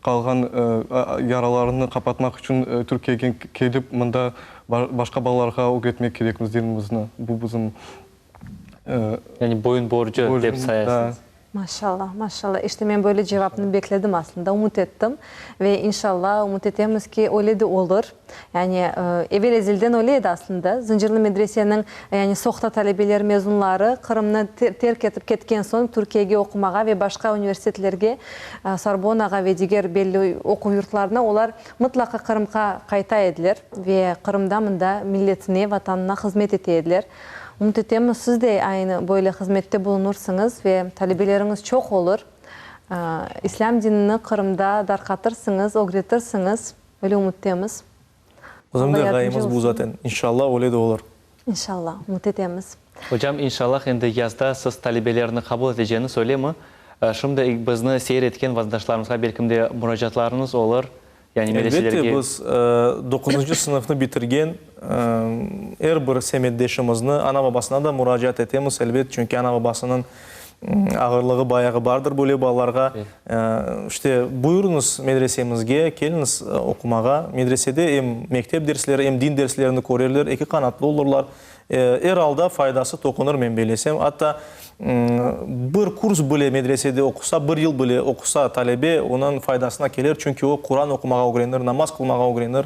qalğan yaralarını qapatmaq içün Türkiyege kelip, mında başqa balalarğa ögretmek kerekmiz dinimizni. Bu bizim. Yani boyun borcu dep sayasıñız. Maşallah, maşallah. İşte men böyle cevapnı bekledim aslında, ümüt ettim. Ve inşallah ümüt etemiz ki, öyle de olur. Yani evel-ezelden öyle edi aslında. Zıncırlı medreseniñ, yani sohta talebeler mezunları Qırımnı terk etip ketken soñ Türkiyege oqumağa ve başqa universitetlerge, Sorbonağa ve diger belli oquv yurtlarına olar mıtlaqa Qırımqa qayta ediler ve Qırımda mında milletine, Vatanına hızmet ete ediler. Ümüt etemiz, siz de aynı böyle hızmette bulunırsıñız ve talebeleriñiz çoq olur. İslâm dinini Qırımda darqatırsıñız, ögretirsiñiz, öyle ümüttemiz. Bizim Alla de yardımcı ğayemiz bu olsun. zaten. İnşallah öyle de olur. İnşallah, ümüt etemiz. Ocam, inşallah endi yazda siz talebelerni qabul eteceñiz, öylemi? Şimdi bizni seyir etken vatandaşlarımızğa belkim de muracaatlarıñız olur, Yani Elbette, medreselerge. biz doquzıncı sınıfnı bitirgen er bir semetdeşimizni, ana-babasına da muracaat etemiz, elbet, çünki ana-babasınıñ ağırlığı bayağı bardır böyle balalarğa. İşte, buyurıñız medresemizge, keliñiz oqumağa. Medresede em mektep dersleri, em din derslerini körerler, eki qanatlı olurlar. Er alda faydası toqunır, men bellesem. Atta bir kurs bile medresede oqusa, bir yıl bile oqusa talebe, onıñ faydasına kelir, çünki o, Quran oqumağa ögrenir, namaz qılmağa ögrenir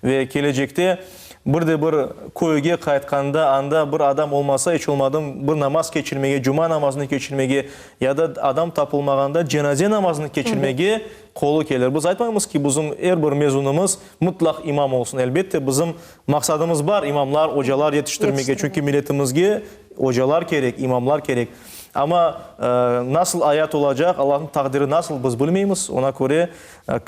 ve kelecekte. Bir de bir köyge qaytqanda, anda bir adam olmasa, iç olmadım bir namaz keçirmege, cuma namazını keçirmege, ya da adam tapılmağanda cenaze namazını keçirmege qolu kelir. Biz aytmaymız ki, bizim er bir mezunımız mıtlaq imam olsun. Elbette, bizim maqsadımız bar, imamlar, ocalar yetiştirmege, çünki milletimizge ocalar kerek, imamlar kerek. Amma nasıl ayat olacaq, Allahnıñ taqdiri nasıl, biz bilmeymiz. Ona köre,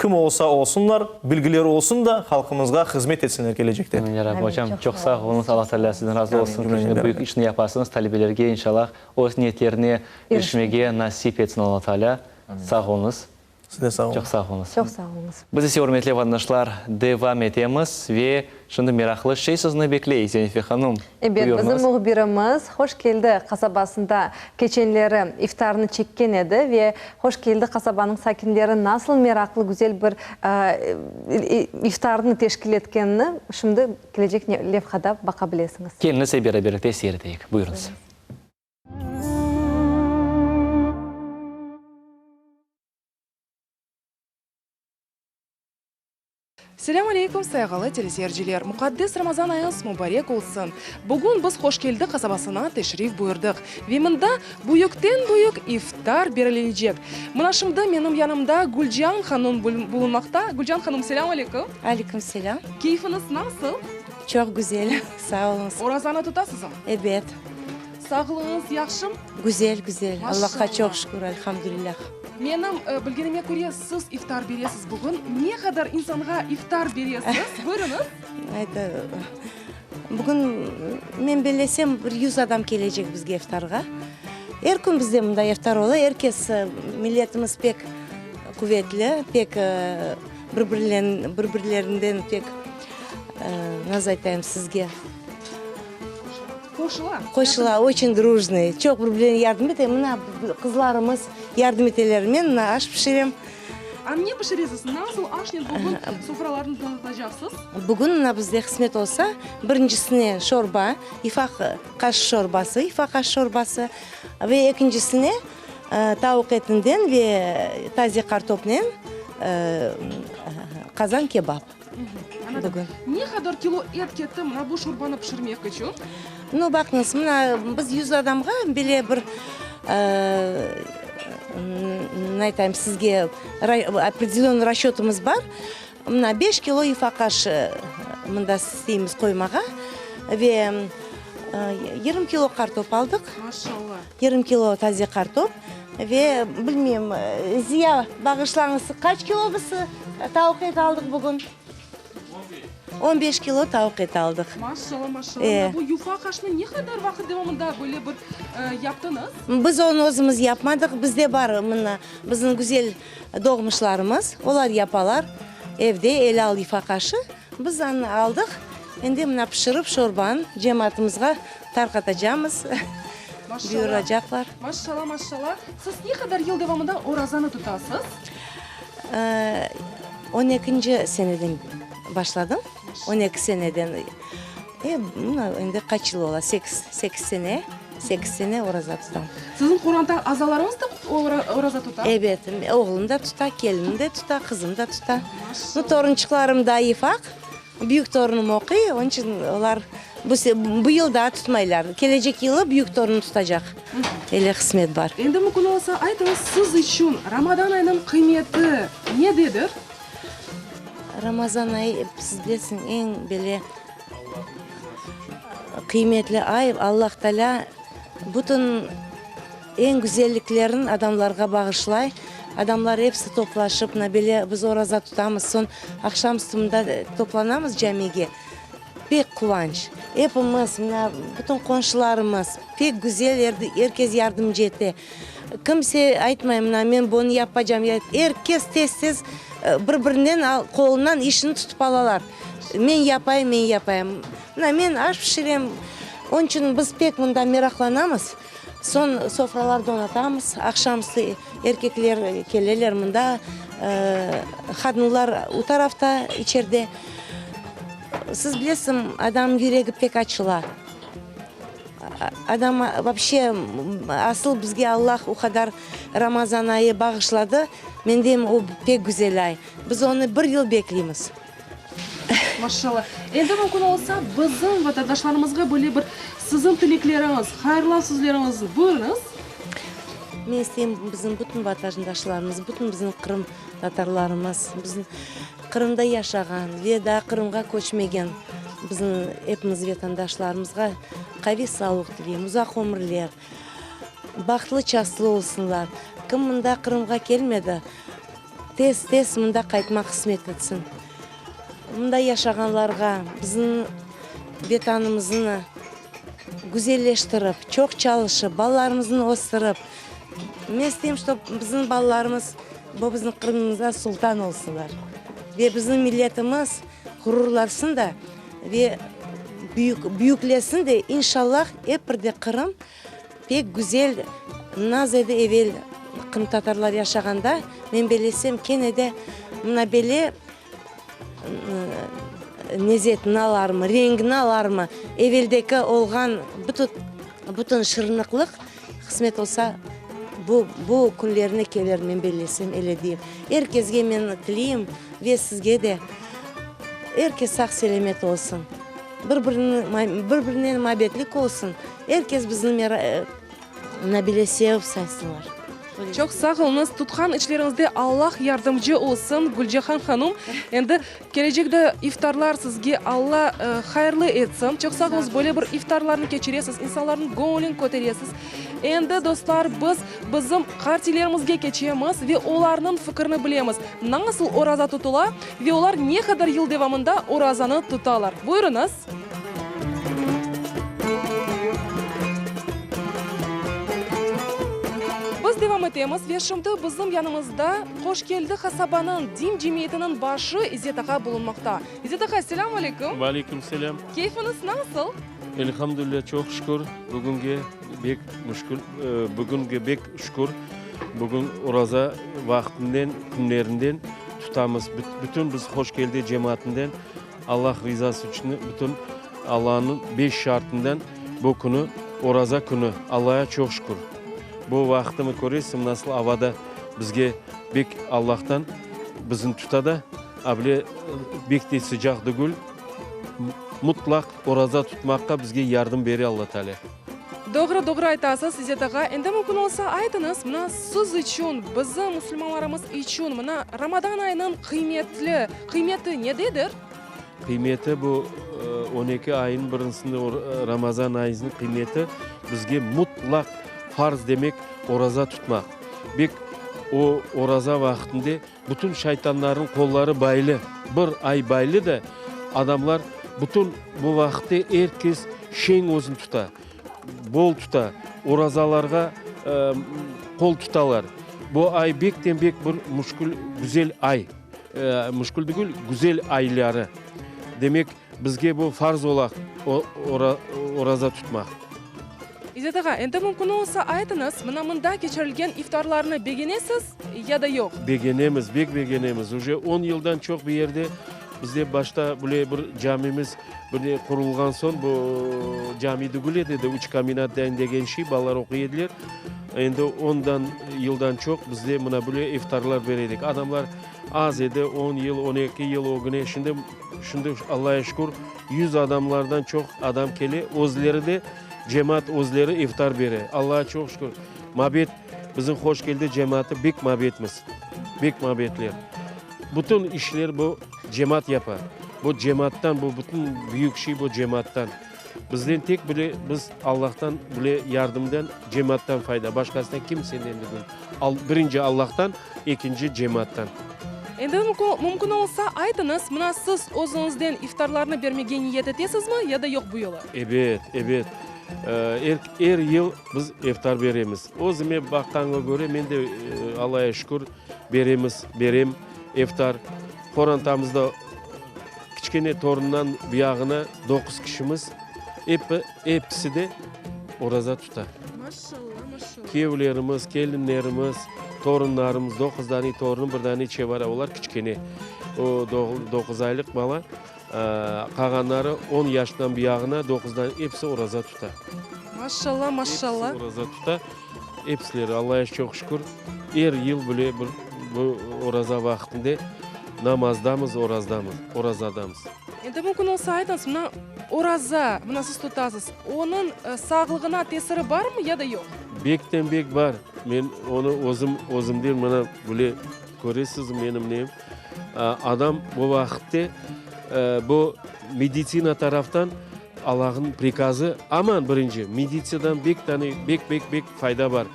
Kim olsa olsunlar, bilgileri olsun da, halqımızğa hızmet etsinler kelecekte. Amin, ya Rabbi. Ocam, çoq sağ oluñız, Alla Teala sizden razı olsun, ki büyük işni yapasıñız, talebelerge inşallah öz niyetlerine irişmege nasip etsin Alla Teala. Sağ oluñız. Siz de sağ oluñız. Çoq sağ oluñız. Çoq sağ oluñız. Biz ise, ürmetli vatandaşlar, devam etemiz ve şimdi meraqlı şey sizni bekley, Zenife hanum. Ebet, Buyurıñız. bizim mühbirimiz Hoş Keldi qasabasında keçenleri iftarnı çekken edi ve Hoş Keldi qasabanıñ sakinleri nasıl meraqlı, güzel bir iftarnı teşkil etkenini şimdi kelecek levhada baqa bilesiñiz. Keliñiz, ep beraberlikte seyir eteyik. Buyurıñız. Selâm aleyküm, sayğılı teleseyirciler! Muqaddes Ramazan ayıñız mubarek olsun! Bugün biz Hoşkeldi qasabasına teşrif buyurdıq ve mında büyükten-büyük iftar berilecek. Mına şimdi menim yanımda Gülcian hanım bulunmaqta. Gülcian hanım, selâm aleyküm! Aleyküm selâm! Keyfiñiz nasıl? Çoq güzel, sağ oluñız! Orazanı tutasızmı? Ebet. Sağlığıñız yahşımı? Güzel, güzel. Allahqa çoq şükür, elhamdülilâh. Menim bilgenime köre, siz iftar beresiz bugün. Ne qadar insanğa iftar beresiz? Buyurıñız. Ayta, bugün men bellesem, bir yüz adam kelecek bizge iftarğa. Er kün bizde mında iftar ola. Er kes, milletimiz pek quvetli, pek bir-birlerinden pek, nasıl aytayım sizge? Qoşula. Qoşula, oçün drujnıy. Çoq bir-birlerine yardım ete. Mına, qızlarımız yardım eteler. Men mına aş pişirem. A ne pişiresiz? Nasıl aşnen bugün sofralarnı donatacaqsız? Bugün mına bizde qısmet olsa, birincisine şorba, yufaq qaş şorbası, yufaq aş şorbası ve ekincisine tavuq etinden ve taze qartopnen qazan kebap. Anladım. Ne qadar kilo et ketti mına bu şorbanı pişirmek içün? Nu, baqıñız, mına biz yüz adamğa bile bir, ne aytayım sizge, opredelönnıy rasçötımız bar. Mına beş kilo yufaq aş mında isteymiz qoymağa ve yarım kilo qartop aldıq. Maşallah. Yarım kilo taze qartop ve bilmeyim, Ziya, bağışlañız, qaç kilo biz tavuq eti aldıq bugün? On beş kilo tavuq eti aldıq. Maşallah, maşallah. Bu yufaq aşnı ne qadar vaqıt devamında böyle bir yaptıñız? Biz onı özümiz yapmadıq. Bizde bar mına bizim güzel doğmuşlarımız, olar yapalar evde elâl yufaq aşı. Biz anı aldıq, endi mına pişirip şorbanı cemaatımızğa tarqatacamız, buyuracaqlar. Maşallah, maşallah. Siz ne qadar yıl devamında orazanı tutasız? On ekinci seneden başladım, on eki seneden. E, mına endi qaç yıl ola, sekiz, sekiz sene, sekiz sene oraza tutam. Siziñ qoranta azalarıñız da oraza tuta? Ebet, oğlum da tuta, kelinim de tuta, qızım da tuta. Nu, torunçıqlarım daa yıfaq, büyük torunım oquy, onıñ içün olar bu bu yıl daa tutmaylar. Kelecek yılı büyük torunım tutacaq, ele qısmet bar. Endi mümkün olsa, aytıñız, siz içün Ramadan ayınıñ qıymeti nededir? Ramazan ayı, siz bilesiñ, eñ böyle qıymetli ay. Allah Taalâ bütün eñ güzelliklerin adamlarğa bağışlay. Adamlar episi toplaşıp, mına böyle biz oraza tutamız, soñ aqşam üstü mında toplanamız camige. Pek quvanç. Epimiz, mına bütün qonşularımız, pek güzel, er kes yardımcı ete. Kimse aytmay, mına men bunı yapacam, er kes tez-tez bir-birinden qolundan işini tutıp alalar. Men yapayım, men yapayım. Mına men aş pişirem, onıñ içün biz pek mında meraqlanamız. Soñ sofralar donatamız, aqşam üstü erkekler keleler mında, qadınlar o tarafta içeride. Siz bilesiñ, adam yüregi pek açıla. Adam vapşe, asıl bizge Allah o qadar Ramazan ayı bağışladı, men deyim, o pek güzel ay. Biz onı bir yıl bekleymiz. Maşallah. Endi mümkün olsa, bizim vatandaşlarımızğa böyle bir siziñ tilekleriñiz, hayırlav sözleriñiz, buyurıñız. Men isteyim, bizim bütün vatandaşlarımız, bütün bizim qırım tatarlarımız, bizim Qırımda yaşağan ve daa Qırımğa köçmegen bizim epimiz vatandaşlarımızğa qaviy sağlıq tileyim, uzaq ömürler, bahtlı-çastlı olsunlar. Kim mında Qırımğa kelmedi, tez-tez mında qaytmaq qısmet etsin. Mında yaşağanlarğa bizim Vetanımıznı güzelleştirip, çoq çalışıp, balalarımıznı östürip, men isteyim, ştob bizim balalarımız bu bizim Qırımımızda sultan olsunlar ve bizim milletimiz ğururlansın da ve büyük, büyüklesin de, inşallah, ep bir de Qırım pek güzel, naz edi evel qırımtatarlar yaşağanda, men bellesem, kene de mına bele Nezetini alarmı, rengini alarmı, eveldeki olğan bütün, bütün şırnıqlıq, qısmet olsa, bu, bu künlerine kelir, men bellesem, ele deyim. Er kesge men tileyim ve sizge de, er kes sağ-selâmet olsun, bir-birini, bir-birinen mabetlik olsun, er kes bizni Nabile sevip saysınlar. Çoq sağ oluñız, tutqan işleriñizde Allah yardımcı olsun, Gülcehan hanum. Endi kelecekte iftarlar sizge Alla hayırlı etsin. Çoq sağ oluñız, böyle bir iftarlarnı keçiresiz, insanlarnıñ göñlün köteresiz. Endi, dostlar, biz bizim qartiylerimizge keçemiz ve olarnıñ fikirini bilemiz, nasıl oraza tutula ve olar ne qadar yıl devamında orazanı tutalar. Buyurıñız. Biz devam etemiz ve şimdi bizim yanımızda Qoşkeldi qasabanıñ din cemiyetiniñ başı İzzet ağa bulunmaqta. İzzet ağa, selâm aleyküm. Ve aleyküm selâm. Keyfiñiz nasıl? Elhamdülilâ, çoq şükür. Bugünge bek müşkül, bugünge bek şükür. Bugün oraza vaqtından, künlerinden tutamız. Bütün biz Hoşkeldi cemaatinden Allah rizası içün bütün Allanıñ beş şartından bu künü oraza künü, Allaya çoq şükür. Bu vaqıtımı köresiñ, nasıl avada bizge bek Allahtan bizni tuta da, able bek de sıcaq degil, mutlaq oraza tutmaqqa bizge yardım bere Alla Teala. Doğru, doğru aytasız, İzzet ağa. Endi mümkün olsa aytıñız, mına siz içün, bizim musulmanlarımız içün mına Ramadan ayınıñ qıymetli, qıymeti nededir? Qıymeti bu on eki ayınıñ birincisinde Ramazan ayınıñ qıymeti bizge mutlaq farz demek oraza tutmaq. Bek o oraza vaqtında bütün şaytanlarnıñ qolları baylı, bir ay baylı da adamlar bütün bu vaqıtte er kes şeñ özüni tuta, bol tuta, orazalarğa qol tutalar. Bu ay bekten bek bir müşkül güzel ay. Müşkül degil, güzel ayları. Demek, bizge bu farz ola, oraza tutmaq. İzzet ağa, endi mümkün olsa aytıñız, mına mında keçirilgen iftarlarnı begenesiz ya da yoq? Begenemiz, bek begenemiz. Uje on yıldan çoq bu yerde, bizde başta böyle bir camimiz bir qurulğan soñ, bu cami degil edi, edi üç kaminat degen şey, balalar oquy ediler. Endi ondan yıldan çoq bizde mına böyle iftarlar bere edik. Adamlar az edi, on yıl, 12 yıl ögüne. Şimdi, şimdi Allaya şükür, yüz adamlardan çoq adam kele, özleri de, cemaat özleri iftar bere. Allağa çoq şükür. Mabet, bizim Hoş Keldi cemaatı bek mabetmiz, bek mabetler. Bütün işler bu cemaat yapa. Bu cemaattan, bu bütün büyük şey bu cemaattan. Bizden tek bile, biz Allahtan bile yardımdan, cemaattan fayda, başqasından kimsenden degil. Birinci Allahtan, ekinci cemaattan. Endi mümkün olsa aytıñız, mına siz özüñizden iftarlarnı bermege niyet etesizmi ya da yoq bu yılı? Ebet, ebet. Er, er yıl biz iftar beremiz. Özüme baqqanğa köre, men de, Allaya şükür, beremiz, berem iftar. Qorantamızda kiçkene torundan buyağına doquz kişimiz, epi, episi de oraza tuta. Maşallah, maşallah. Kiyevlerimiz, kelinlerimiz, torunlarımız, doquz dane torunım, bir dane çevara, olar kiçkene, o, doquz aylıq bala, qalğanları on yaştan buyağına doquz dane, episi oraza tuta. Maşallah, maşallah. Episi oraza tuta, episileri, Allaya çoq şükür, er yıl bile bir bu oraza vaqtında namazdamız, orazdamız, orazadamız. Endi mümkün olsa aytıñız, mına oraza, mına siz tutasız, onıñ sağlığına tesiri barmı ya da yoq? Bekten bek bar. Men onı özüm, özümden mına bile köresiz menim nem. Adam bu vaqıtte bu meditsina taraftan Allah'ın prikazı, aman birinci meditsiyadan bek tane, bek, bek, bek fayda bar.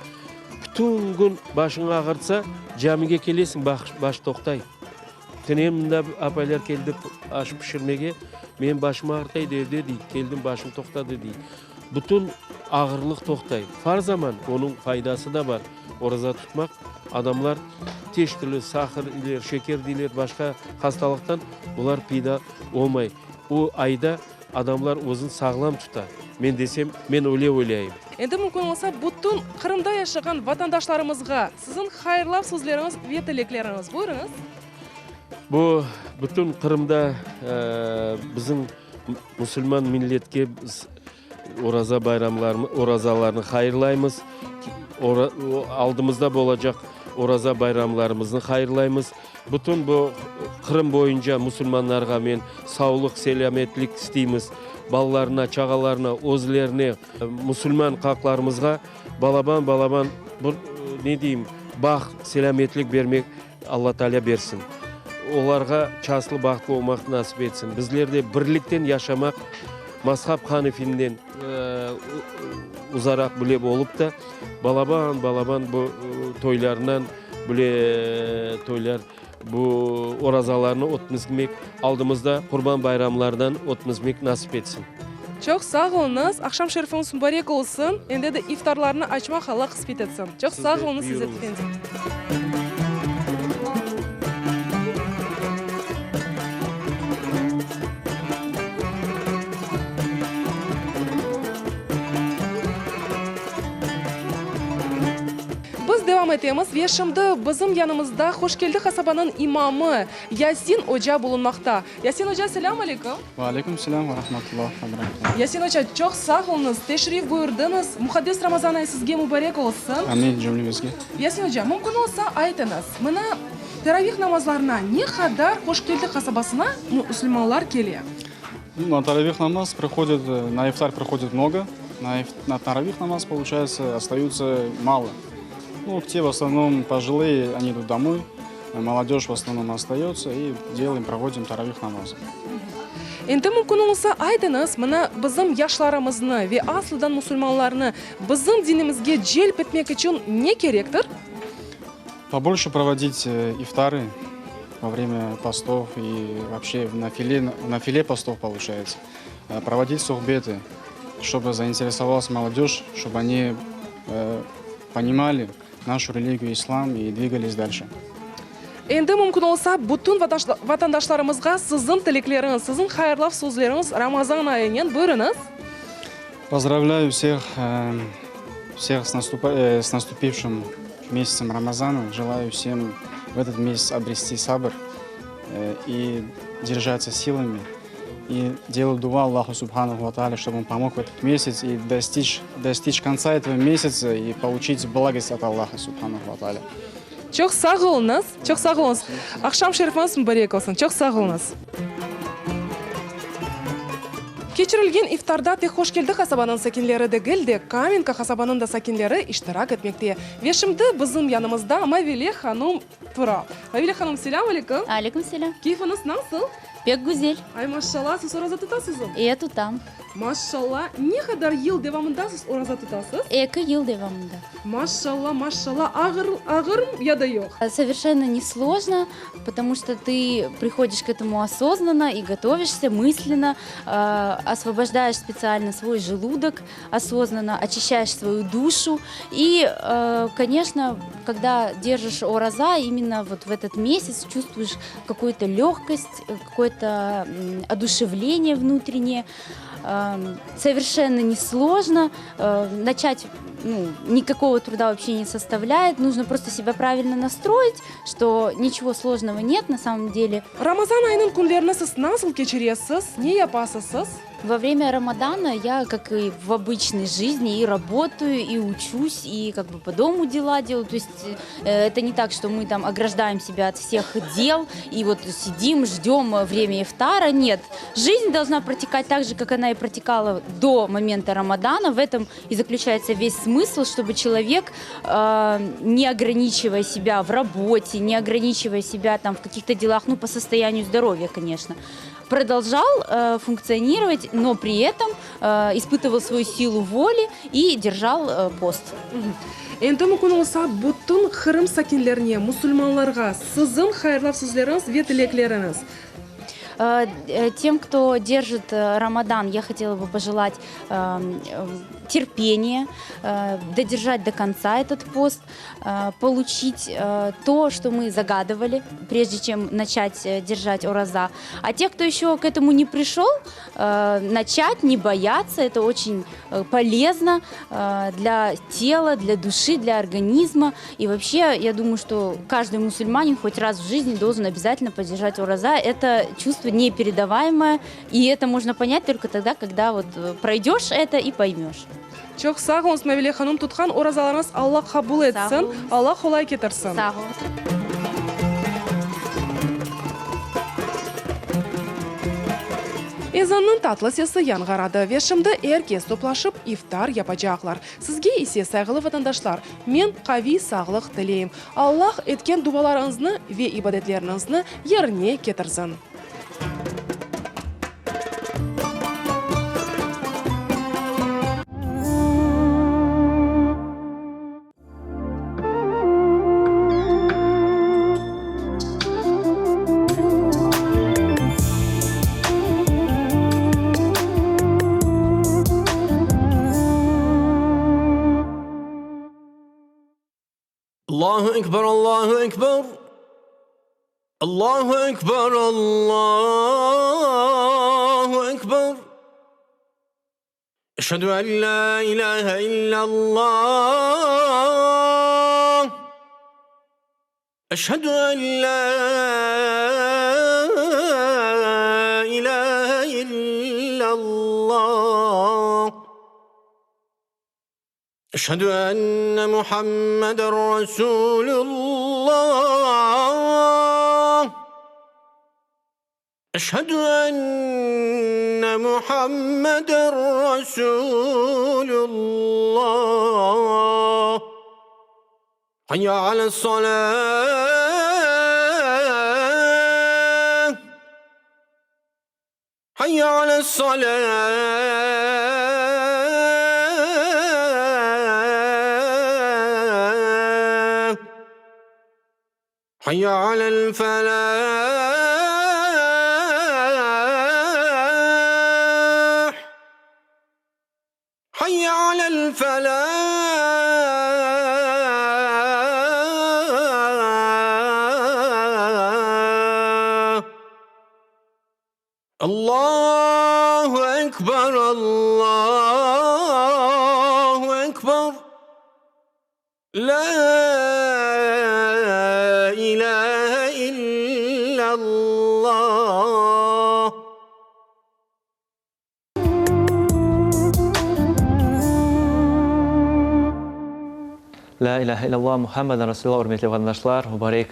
Bütün kün başıñ ağırtsa, camige kelesiñ, baş toqtay. Tünevin mında apaylar keldi aş pişirmege, menim başım ağırtaydı evde, dey, keldim, başım toqtadı, dey. Bütün ağırlıq toqtay. Far zaman onıñ faydası da bar, oraza tutmaq. Adamlar teş türlü sahar deyler, şeker deyler, başqa hastalıqtan bular peyda olmay. O ayda adamlar özün sağlam tuta. Men desem, men öyle oylayım. Endi mümkün olsa, bütün Qırımda yaşağan vatandaşlarımızğa siziñ hayırlav sözleriñiz ve tilekleriñiz. Buyurıñız. Bu bütün Qırımda bizim musulman milletke biz Oraza bayramlarını, orazalarını hayırlaymız. Aldımızda bolacaq oraza bayramlarımıznı hayırlaymız. Bütün bu Qırım boyunca musulmanlarğa men savlıq, selâmetlik isteymiz. Balalarına, çağalarına, özlerine, musulman halqlarımızğa balaban-balaban bir, ne deyim, baht, selâmetlik bermek Alla Taalâ bersin. Olarğa çaslı, bahtlı olmaq nasip etsin. Bizler de birlikten yaşamaq, mazhap hanefinden uzaraq bile olıp da, balaban-balaban bu toylarından bile toylar, bu orazalarnı ötmizmek, aldımızda Qurban bayramlardan ötmizmek nasip etsin. Çoq sağ oluñız. Aqşam şerifiñiz mubarek olsun. Endi de iftarlarnı açmaq Alla qısmet etsin. Çoq sağ oluñız İzzet efendi. Biz devam etemiz ve şimdi bizim yanımızda Hoşkeldi qasabanıñ imamı Yasin oca bulunmaqta. Yasin oca, selâm aleyküm. Ve aleyküm selâm ve rahmetullah ve berekatuh. Yasin oca, çoq sağ oluñız, teşrif buyurdıñız. Muqaddes Ramazan ayı sizge mubarek olsun. Amin, cümlemizge. Yasin oca, mümkün olsa aytıñız, mına teravih namazlarına ne qadar Hoşkeldi qasabasına musulmanlar kele? Na taravih namaz prihodit, na iftar prihodit mnogo, na taravih namaz, получается, остаются мало. Ну, те в основном пожилые, они идут домой. Молодежь в основном остается и делаем, проводим taravih namazı. Endi mümkün olsa aytıñız, mına bizim yaşlarımıznı ve aslıdan musulmanlarnı bizim dinimizge celp etmek içün ne kerektir? Побольше проводить iftarы во время постов и вообще в нафиле, в нафиле постов получается. Проводить сухбеты, чтобы заинтересовалась молодежь, чтобы они понимали нашу религию ислам и двигались дальше. Endi mümkün olsa, bütün vatandaşlarımızğa siziñ tilekleriñiz, siziñ hayırlav sözleriñiz Ramazan ayınen buyurıñız. Pozdravlâyu vseh, vseh s nastupivşim mesяцем Рамазана. Желаю всем в этот месяц обрести сабр и держаться силами. И делаю дуа Аллаху Субханаху ва Тааля, чтобы он помог в этот месяц и достичь, достичь конца этого месяца и получить благость от Аллаха Субханаху ва Тааля. Çoq sağ oluñız, çoq sağ oluñız. Aqşam şerifiñiz mubarek olsun. Çoq sağ oluñız. Keçirilgen iftarda tek Hoşkeldi qasabanıñ sakinleri degil de, Kamenka qasabanıñ da sakinleri iştirak etmekte. Ve şimdi bizim yanımızda Mavile hanum Tura. Mavile hanım, selâm aleyküm. Aleyküm selâm. Keyfiñiz nasıl? Pek güzel. Ay, maşşalla, siz oraza tutasızmı? E, tutam. Maşşalla. Ne qadar yıl devamında siz oraza tutasız? Eki yıl devamında. Maşşalla, maşşalla. Ağır, ağırmı ya da yoq? Совершенно не сложно, потому что ты приходишь к этому осознанно и готовишься мысленно, освобождаешь специально свой желудок осознанно, очищаешь свою душу. И, конечно, когда держишь ораза, именно вот в этот месяц чувствуешь какую-то легкость, какое-то одушевление внутреннее. Совершенно несложно начать. ну, никакого труда вообще не составляет. Нужно просто себя правильно настроить, что ничего сложного нет на самом деле. Ramazan ayınıñ künlerini siz nasıl keçiresiz, ne yapasız siz? Во время Рамадана я, как и в обычной жизни, и работаю, и учусь, и как бы по дому дела делаю. То есть э, это не так, что мы там ограждаем себя от всех дел и вот сидим, ждем время ифтара. Нет, жизнь должна протекать так же, как она и протекала до момента Рамадана. В этом и заключается весь смысл, чтобы человек, э, не ограничивая себя в работе, не ограничивая себя там в каких-то делах, ну, по состоянию здоровья, конечно, продолжал э, функционировать, но при этом э, испытывал свою силу воли и держал э, пост. Endi mümkün olsa, bütün Qırım sakinlerine, musulmanlarğa siziñ hayırlav sözleriñiz ve tilekleriñiz. Э, э, тем, кто держит э, Рамадан, я хотела бы пожелать терпения, додержать до конца этот пост, получить то, что мы загадывали, прежде чем начать держать ураза. А тех, кто еще к этому не пришел, начать, не бояться, это очень полезно для тела, для души, для организма. И вообще, я думаю, что каждый мусульманин хоть раз в жизни должен обязательно поддержать ураза. Это чувство непередаваемое, и это можно понять только тогда, когда вот э, пройдешь это и поймешь. Çoq sağ oluñız, Mavile hanım, tutqan orazalarıñız Alla qabul etsin, Alla qolay ketirsin. Sağ oluñız. Ezannıñ tatlı sesi yañğıradı ve şimdi er kes toplaşıp iftar yapacaqlar. Sizge ise, sayğılı vatandaşlar, men qaviy sağlıq tileyim. Allah etken dualarıñıznı ve ibadetleriñizni yerine ketirsin. Allahu Ekber, Allahu Ekber, Allahu Ekber, Allahu Ekber. Eşhedü en la ilahe illallah. Eşhedü en la ilahe illallah. Eşhedü enne Muhammeden Resulullah. Eşhedü enne Muhammeden Resulullah. Hayya ales-salah. Hayya ales-salah. Hayya alel-felah. Hayya alel-felah. Allahu ekber, Allahu ekber. Lâ ilâhe illallah. Lâ ilâhe illallah, Muhammeden Resulullah Ürmetli vatandaşlar, mubarek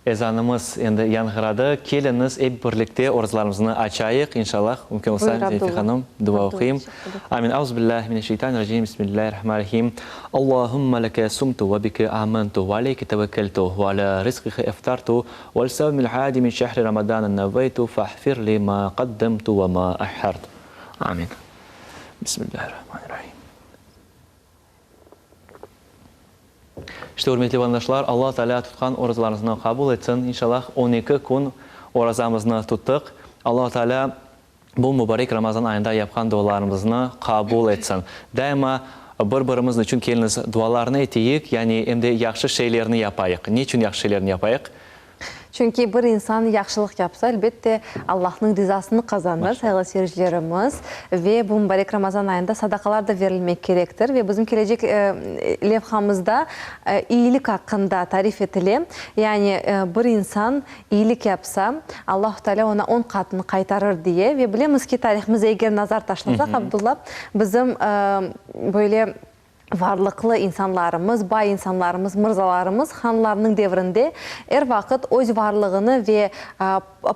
ezanımız endi yañğıradı. Keliñiz, ep birlikte orazlarımıznı açayıq, inşallah. Mümkün olsa, Buyur, Zeyfe Abdulla. hanım, dua Abdulla, oquyım. teşekkür Amin. Auzubillahi mineşşeytanirracim. Bismillahirrahmanirrahim. Allahumma leke sumtu ve bike amantu ve aleyke tevekkeltu ve ala rizqike eftartu vel sevmil hadi min şehri ramadana nevveytu fahfir li ma qaddemtu ve ma ahhart. Amin. Bismillahirrahmanirrahim. İşte, ürmetli vatandaşlar, Alla Teala tutqan orazalarıñıznı qabul etsin. İnşallah, on eki kün orazamıznı tuttıq. Alla Teala bu mubarek Ramazan ayında yapqan dualarımıznı qabul etsin. Daima bir-birimiz içün keliñiz dualarnı eteyik, yani em de yahşı şeylerni yapayıq. Ne içün yahşı şeylerni yapayıq? Çünki bir insan yahşılıq yapsa, elbette, Allahnıñ rizasını qazanır, sayğılı seyircilerimiz. Ve bu mubarek Ramazan ayında sadaqalar da verilmek kerektir. Ve bizim kelecek levhamızda iyilik aqqında tarif etile. Yani bir insan iyilik yapsa, Allahu Teala ona on qatını qaytarır diye. Ve bilemiz ki, tarihimize eger nazar taşlasaq, Abdulla, bizim böyle varlıqlı insanlarımız, bay insanlarımız, mırzalarımız hanlarnıñ devrinde er vaqıt öz varlığını ve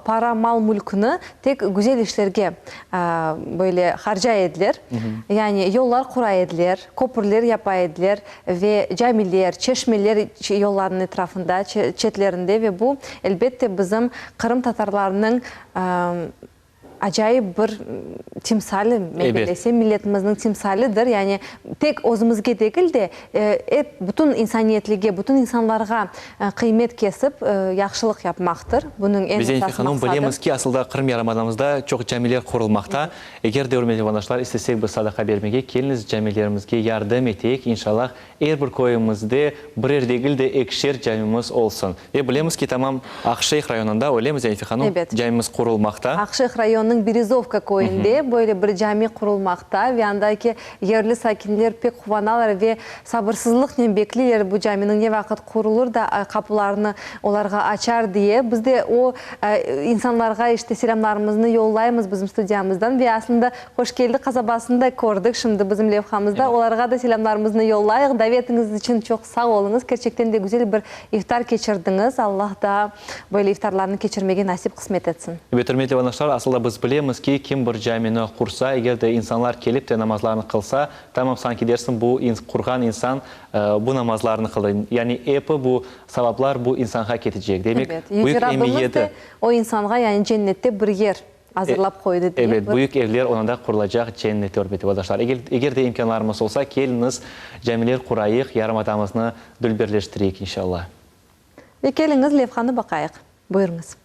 para, mal-mülküni tek güzel işlerge böyle harcay ediler. Yani yollar qura ediler, köpürler yapa ediler ve camiler, çeşmeler yollarnıñ etrafında, çetlerinde ve bu, elbette, bizim qırımtatarlarnıñ Acayip bir timsali, men bellesem, milletimizniñ timsalidir. Yani tek özümizge degil de, ep bütün insaniyetlige, bütün insanlarğa qıymet kesip, yahşılıq yapmaqtır. Bunıñ eñ Biz, Zenife esas hanım, maqsadı. bilemiz ki, asılda Qırım yarımadamızda çoq camiler qurulmaqta. Eger de, ürmetli vatandaşlar, istesek biz sadaqa bermege, keliñiz camilerimizge yardım eteyik, inşallah, Er bir köyümizde birer degil de, ekişer camimiz olsun. Ve bilemiz ki, tamam Aqşeyh rayonında, öylemi, Zenife hanım, Ebet. camimiz qurulmaqta. Aqşeyh rayonınıñ Berezovka köyünde böyle bir cami qurulmaqta ve andaki yerli sakinler pek quvanalar ve sabırsızlıqnen bekleyler bu caminiñ ne vaqıt qurulır da qapularını olarğa açar diye. Biz de o insanlarğa işte selâmlarımıznı yollaymız bizim studiyamızdan ve aslında Hoşkeldi qasabasını da kördik şimdi bizim levhamızda. Olarğa da selâmlarımıznı yollayıq. Davetiñiz içün çoq sağ oluñız. Kerçekten de güzel bir iftar keçirdiñiz. Allah daa böyle iftarlarnı keçirmege nasip qısmet etsin. Ebet, ürmetli vatandaşlar, asıl da biz bilemiz ki, kim bir camini qursa, eger de insanlar kelip de namazlarını qılsa, tamam sanki dersiñ bu qurğan insan bu namazlarnı qıldı. Yani epi bu savaplar bu insanğa ketecek. Demek, Ebet, Yüce büyük Rabbimiz emiyeti. de o insanğa yani cennette bir yer azırlap qoydı diye Ebet, bir. büyük evler onanda qurulacaq cennette, ürmetli vatandaşlar. Eger, eger de imkânlarımız olsa, keliñiz, camiler qurayıq, yarımadamıznı dülberleştireyik, inşallah. Ve keliñiz, levhanı baqayıq. Buyurıñız.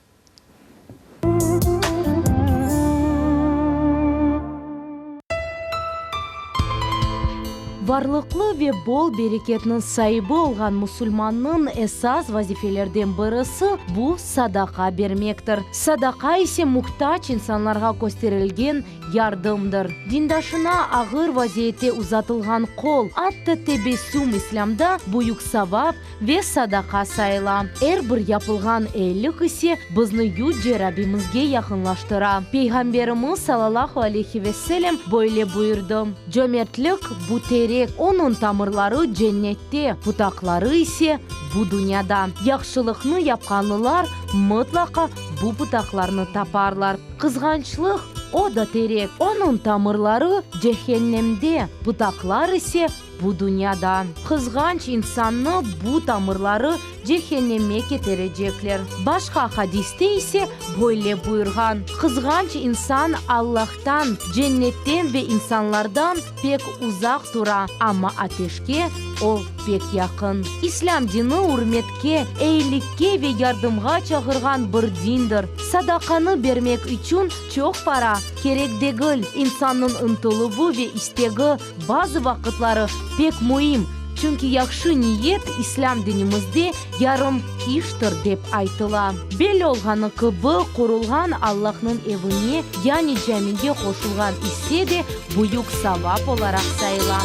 Varlıqlı ve bol bereketniñ saibi olğan musulmannıñ esas vazifelerden birisi, bu sadaqa bermektir. Sadaqa ise muhtac insanlarğa kösterilgen yardımdır. Dindaşına ağır vaziyette uzatılğan qol, atta tebessüm İslâmda büyük savap ve sadaqa sayıla. Er bir yapılğan eyilik ise bizni Yüce Rabbimizge yaqınlaştıra. Peyğamberimiz salâlâhu aleyhi ve sellem böyle buyurdı, Cömertlik, bu terek, onıñ tamırları cennette, putaqları ise bu dünyada. Yahşılıqnı yapqanlılar mıtlaqa bu putaqlarnı taparlar. Qızğançlıq, o da terek, onıñ tamırları cehennemde, putaqlar ise bu dünyada. Qızğanç insannı bu tamırları cehenneme keterecekler. Başqa hadiste ise böyle buyurğan, Qızğanç insan Allahtan, cennetten ve insanlardan pek uzaq tura, amma ateşke o pek yaqın. İslâm dini ürmetke, eyilikke ve yardımğa çağırğan bir dindir. Sadaqanı bermek içün çoq para kerek degil, insannıñ ıntıluvı ve istegi bazı vaqıtları pek müim, çünki yahşı niyet İslâm dinimizde yarım iştir dep aytıla. Belli olğanı kibi, qurulğan Allahnıñ evine, yani camige qoşulğan isse de büyük savap olaraq sayıla.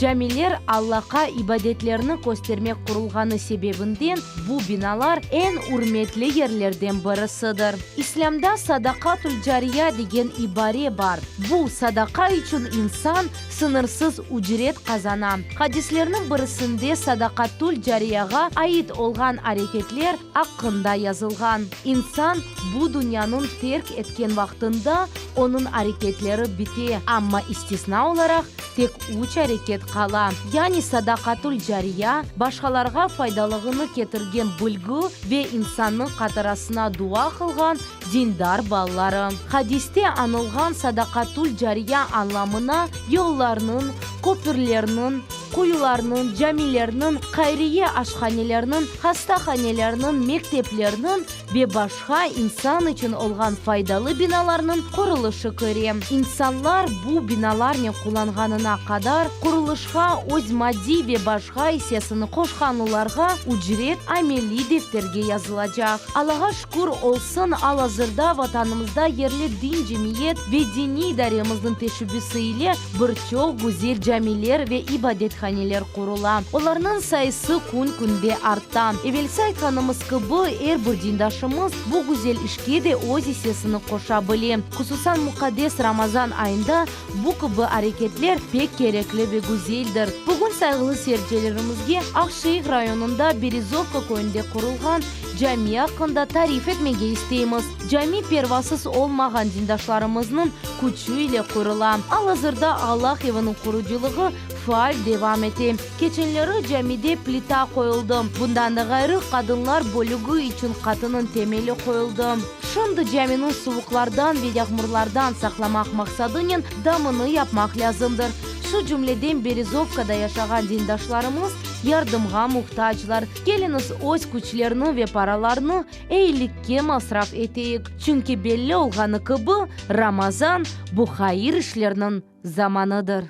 Camiler Allaqa ibadetlerni köstermek qurulğanı sebebinden bu binalar eñ ürmetli yerlerden birisidir. İslâmda sadaqatül cariya degen ibare bar. Bu sadaqa içün insan sıñırsız ücret qazana. Hadislerniñ birisinde sadaqatül cariyağa ait olğan areketler aqqında yazılğan. İnsan bu dünyanıñ terk etken vaqtında onıñ areketleri bite, amma istisna olaraq tek üç areket. qala. Yani sadaqatül cariya, başqalarğa faydalığını ketirgen bilgi ve insannıñ hatırasına dua qılğan dindar balaları. Hadiste añılğan sadaqatül cariya añlamına yollarnıñ, köpürlerniñ, quyularnıñ, camilerniñ, hayriye aşhanelerniñ, hastahanelerniñ, mekteplerniñ ve başqa insan içün olğan faydalı binalarnıñ qurulışı kire. İnsanlar bu binalarnen qullanğanına qadar qurulışqa öz maddiy ve başqa issesini qoşqanlarğa ücret ameliy defterge yazılacaq. Allağa şükür olsun, al-azırda Vatanımızda yerli din cemiyet ve diniy idaremizniñ teşebbüsi ile bir çoq güzel camiler ve ibadethaneler qurula. Olarnıñ sayısı kün-künde arta. Evelsi aytqanımız kibi, er bir dindaşımız bu güzel işke de öz issesini qoşa bile. Hususan muqaddes Ramazan ayında bu kibi areketler pek kerekli ve güzeldir. Bugün sayğılı seyircilerimizge Aqşeyh rayonında Berezovka köyünde qurulğan cami aqqında tarif etmege isteymiz. Cami pervasız olmağan dindaşlarımıznıñ küçü ile qurula. Al-azırda Allah eviniñ qurucılığı faal devam ete. Keçenleri camide plita qoyuldı. Bundan da ğayrı, qadınlar bölügi içün qatınıñ temeli qoyuldı. Şimdi caminiñ suvuqlardan ve yağmurlardan saqlamaq maqsadınen damını yapmaq lâzımdır. Şu cümleden Berezovkada yaşağan dindaşlarımız yardımğa muhtaclar. Keliñiz, öz küçlerni ve paralarnı eyilikke masraf eteyik, çünki belli olğanı kibi, Ramazan, bu hayır işlerniñ zamanıdır.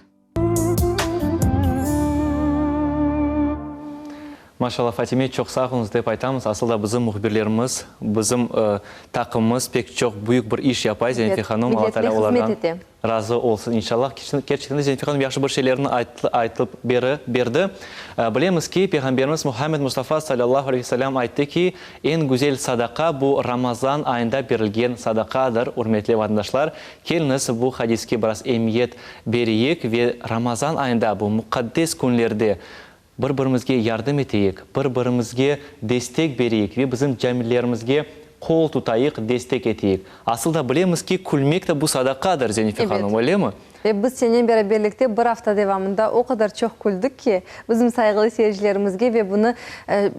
Maşallah, Fatime, çoq sağ oluñız dep aytamız. Asıl da bizim mühbirlerimiz, bizim taqımımız pek çoq büyük bir iş yapay, Zenife hanım, Alla Teala olardan razı olsun, inşallah. Kerçekten de Zenife hanım yahşı bir şeylerni aytıp berdi. Bilemiz ki, Peyğamberimiz Muhammed Mustafa salâllahu aleyhi ve selâm ayttı ki, eñ güzel sadaqa bu Ramazan ayında berilgen sadaqadır. Ürmetli vatandaşlar, keliñiz bu hadiske biraz emiyet bereyik ve Ramazan ayında, bu muqaddes künlerde bir-birimizge yardım eteyik, bir-birimizge destek bereyik ve bizim camilerimizge qol tutayıq, destek eteyik. Asıl da bilemiz ki, külmek de bu sadaqadır, Zenife hanım, öylemi? Ve biz senen beraberlikte bir afta devamında o qadar çoq küldik ki, bizim sayğılı seyircilerimizge ve bunı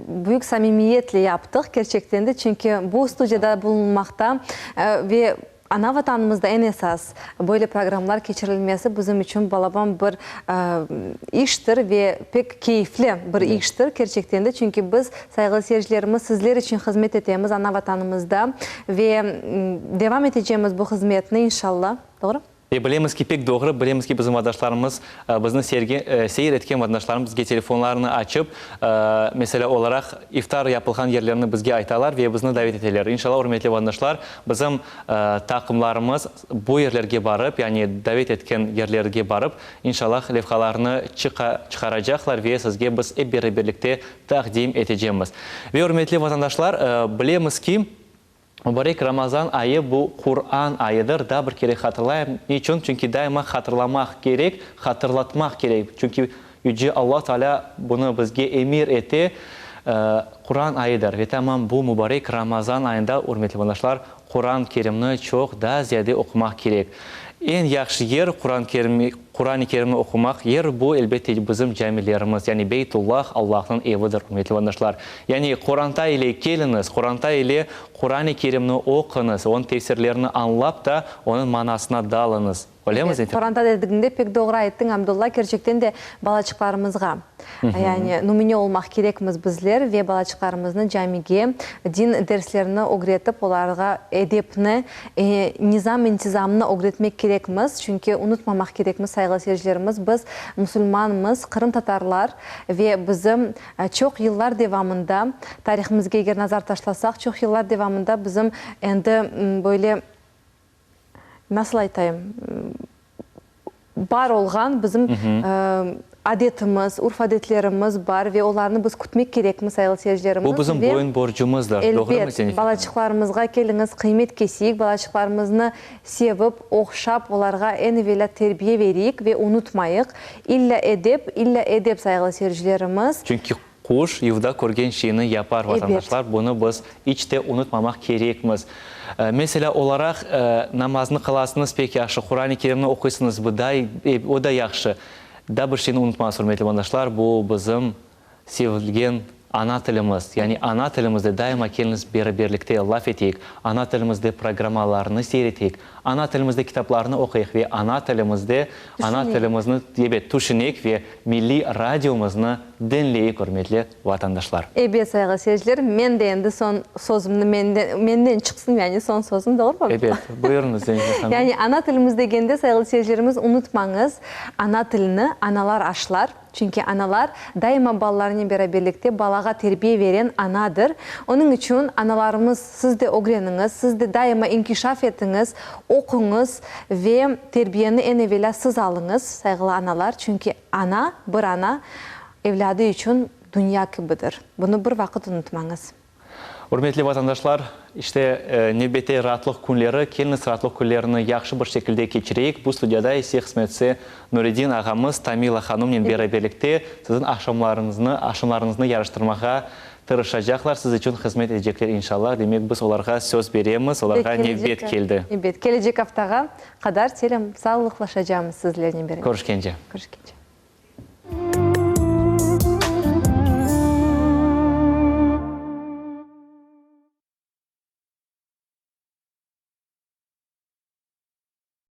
büyük samimiyetle yaptıq, kerçekten de, çünki bu studiyada bulunmaqta ve Ana Vatanımızda eñ esas böyle programlar keçirilmesi bizim içün balaban bir iştir ve pek keyifli bir iştir, kerçekten de, çünki biz, sayğılı seyircilerimiz, sizler içün hızmet etemiz Ana Vatanımızda ve devam etecemiz bu hızmetni, inşalla. Doğru? Ve bilemiz ki, pek doğru, bilemiz ki, bizim vatandaşlarımız, bizni seyir etken vatandaşlarımız bizge telefonlarını açıp, meselâ olaraq, iftar yapılğan yerlerni bizge aytalar ve bizni davet eteler. İnşallah, ürmetli vatandaşlar, bizim taqımlarımız bu yerlerge barıp, yani davet etken yerlerge barıp, inşallah, levhalarnı çıqaracaqlar ve sizge biz ep beraberlikte taqdim etecemiz. Ve, ürmetli vatandaşlar, bilemiz ki, Mubarek Ramazan ayı bu Quran ayıdır. Daa bir kere hatırlayım. Niçün? Çünki daima hatırlamaq kerek, hatırlatmaq kerek. Çünki Yüce Alla Taalâ bunı bizge emir ete. Quran ayıdır. Ve tamam bu mubarek Ramazan ayında, ürmetli vatandaşlar, Quran Kerimni çoq, daa ziyade oqumaq kerek. Eñ yahşı yer Quran Kerim, Quran-ı Kerimni oqumaq yer, bu, elbette, bizim camilerimiz, yani Beytullah, Allahnıñ evidir, ürmetli vatandaşlar. Yani qoranta ile keliñiz, qoranta ile Quran-ı Kerimni oquñız, onıñ tefsirlerini añlap da, onıñ manasına dalıñız. Öylemi, Zentira? Qoranta dedigiñde pek doğru ayttıñ, Abdulla, kerçekten de balaçıqlarımızğa, yani nümüne olmaq kerekmiz bizler ve balaçıqlarımıznı camige, din derslerini ögretip, olarğa edepni, nizam-intizamnı ögretmek kerekmiz, çünki unutmamaq kerekmiz, sayğılı seyircilerimiz, biz musulmanmız, qırımtatarlar ve bizim çoq yıllar devamında, tarihimizge eger nazar taşlasaq, çoq yıllar devamında bizim endi böyle, nasıl aytayım, bar olğan bizim adetimiz, urf-adetlerimiz bar ve olarnı biz kütmek kerekmiz, sayğılı seyircilerimiz. Bu bizim boyun borcumızdır, doğrumı, Elbet, Zenife hanım? balaçıqlarımızğa keliñiz, qıymet keseyik, balaçıqlarımıznı sevip, ohşap, olarğa eñ evelâ terbiye vereyik ve unutmayıq, illâ edep, illâ edep, sayğılı seyircilerimiz. Çünki Quş yuvda körgen şeyni yapar, vatandaşlar, bunı biz iç de unutmamaq kerekmiz. Meselâ olaraq, namaznı qılasıñız, pek yahşı, Quran-ı Kerimni oquysıñız, bu da, o da yahşı. Daa bir şeyni unutmañız, ürmetli vatandaşlar, bu bizim sevilgen ana tilimiz. Yani ana tilimizde daima keliñiz beraberlikte laf eteyik, ana tilimizde programmalarnı seyir eteyik, ana tilimizde kitaplarnı oquyıq ve ana tilimizde ana tilimizni, ebet, tüşüneyik ve milliy radiomıznı diñleyik, ürmetli vatandaşlar. Ebet, sayğılı seyirciler, men de endi soñ sözümni menden, menden çıqsın, yani soñ sözüm, doğrumı? Ebet, buyurıñız, Zenife hanım. Yani ana tilimiz degende, sayğılı seyircilerimiz, unutmañız, ana tilini analar aşlar. Çünki analar daima balalarınen beraberlikte balağa terbiye veren anadır. Onıñ içün analarımız, siz de ögreniñiz, siz de daima inkişaf etiñiz, oquñız ve terbiyeni eñ evelâ siz alıñız, sayğılı analar. Çünki ana, bir ana evlâdı içün dünya kibidir. Bunı bir vaqıt unutmañız. Ürmetli vatandaşlar, işte, nevbette raatlıq künleri, keliñiz raatlıq künlerini yahşı bir şekilde keçireyik. Bu studiyada ise qısmetse Nuredin ağamız Tamila hanımnen beraberlikte siziñ aqşamlarıñıznı, aqşamlarıñıznı yaraştırmağa tırışacaqlar, siz içün hızmet edecekler inşallah. Demek, biz olarğa söz beremiz, olarğa nevbet keldi. Ebet, kelecek aftağa qadar selâm, sağlıqlaşacağımız sizlernen beraber. Körüşkence. Körüşkence.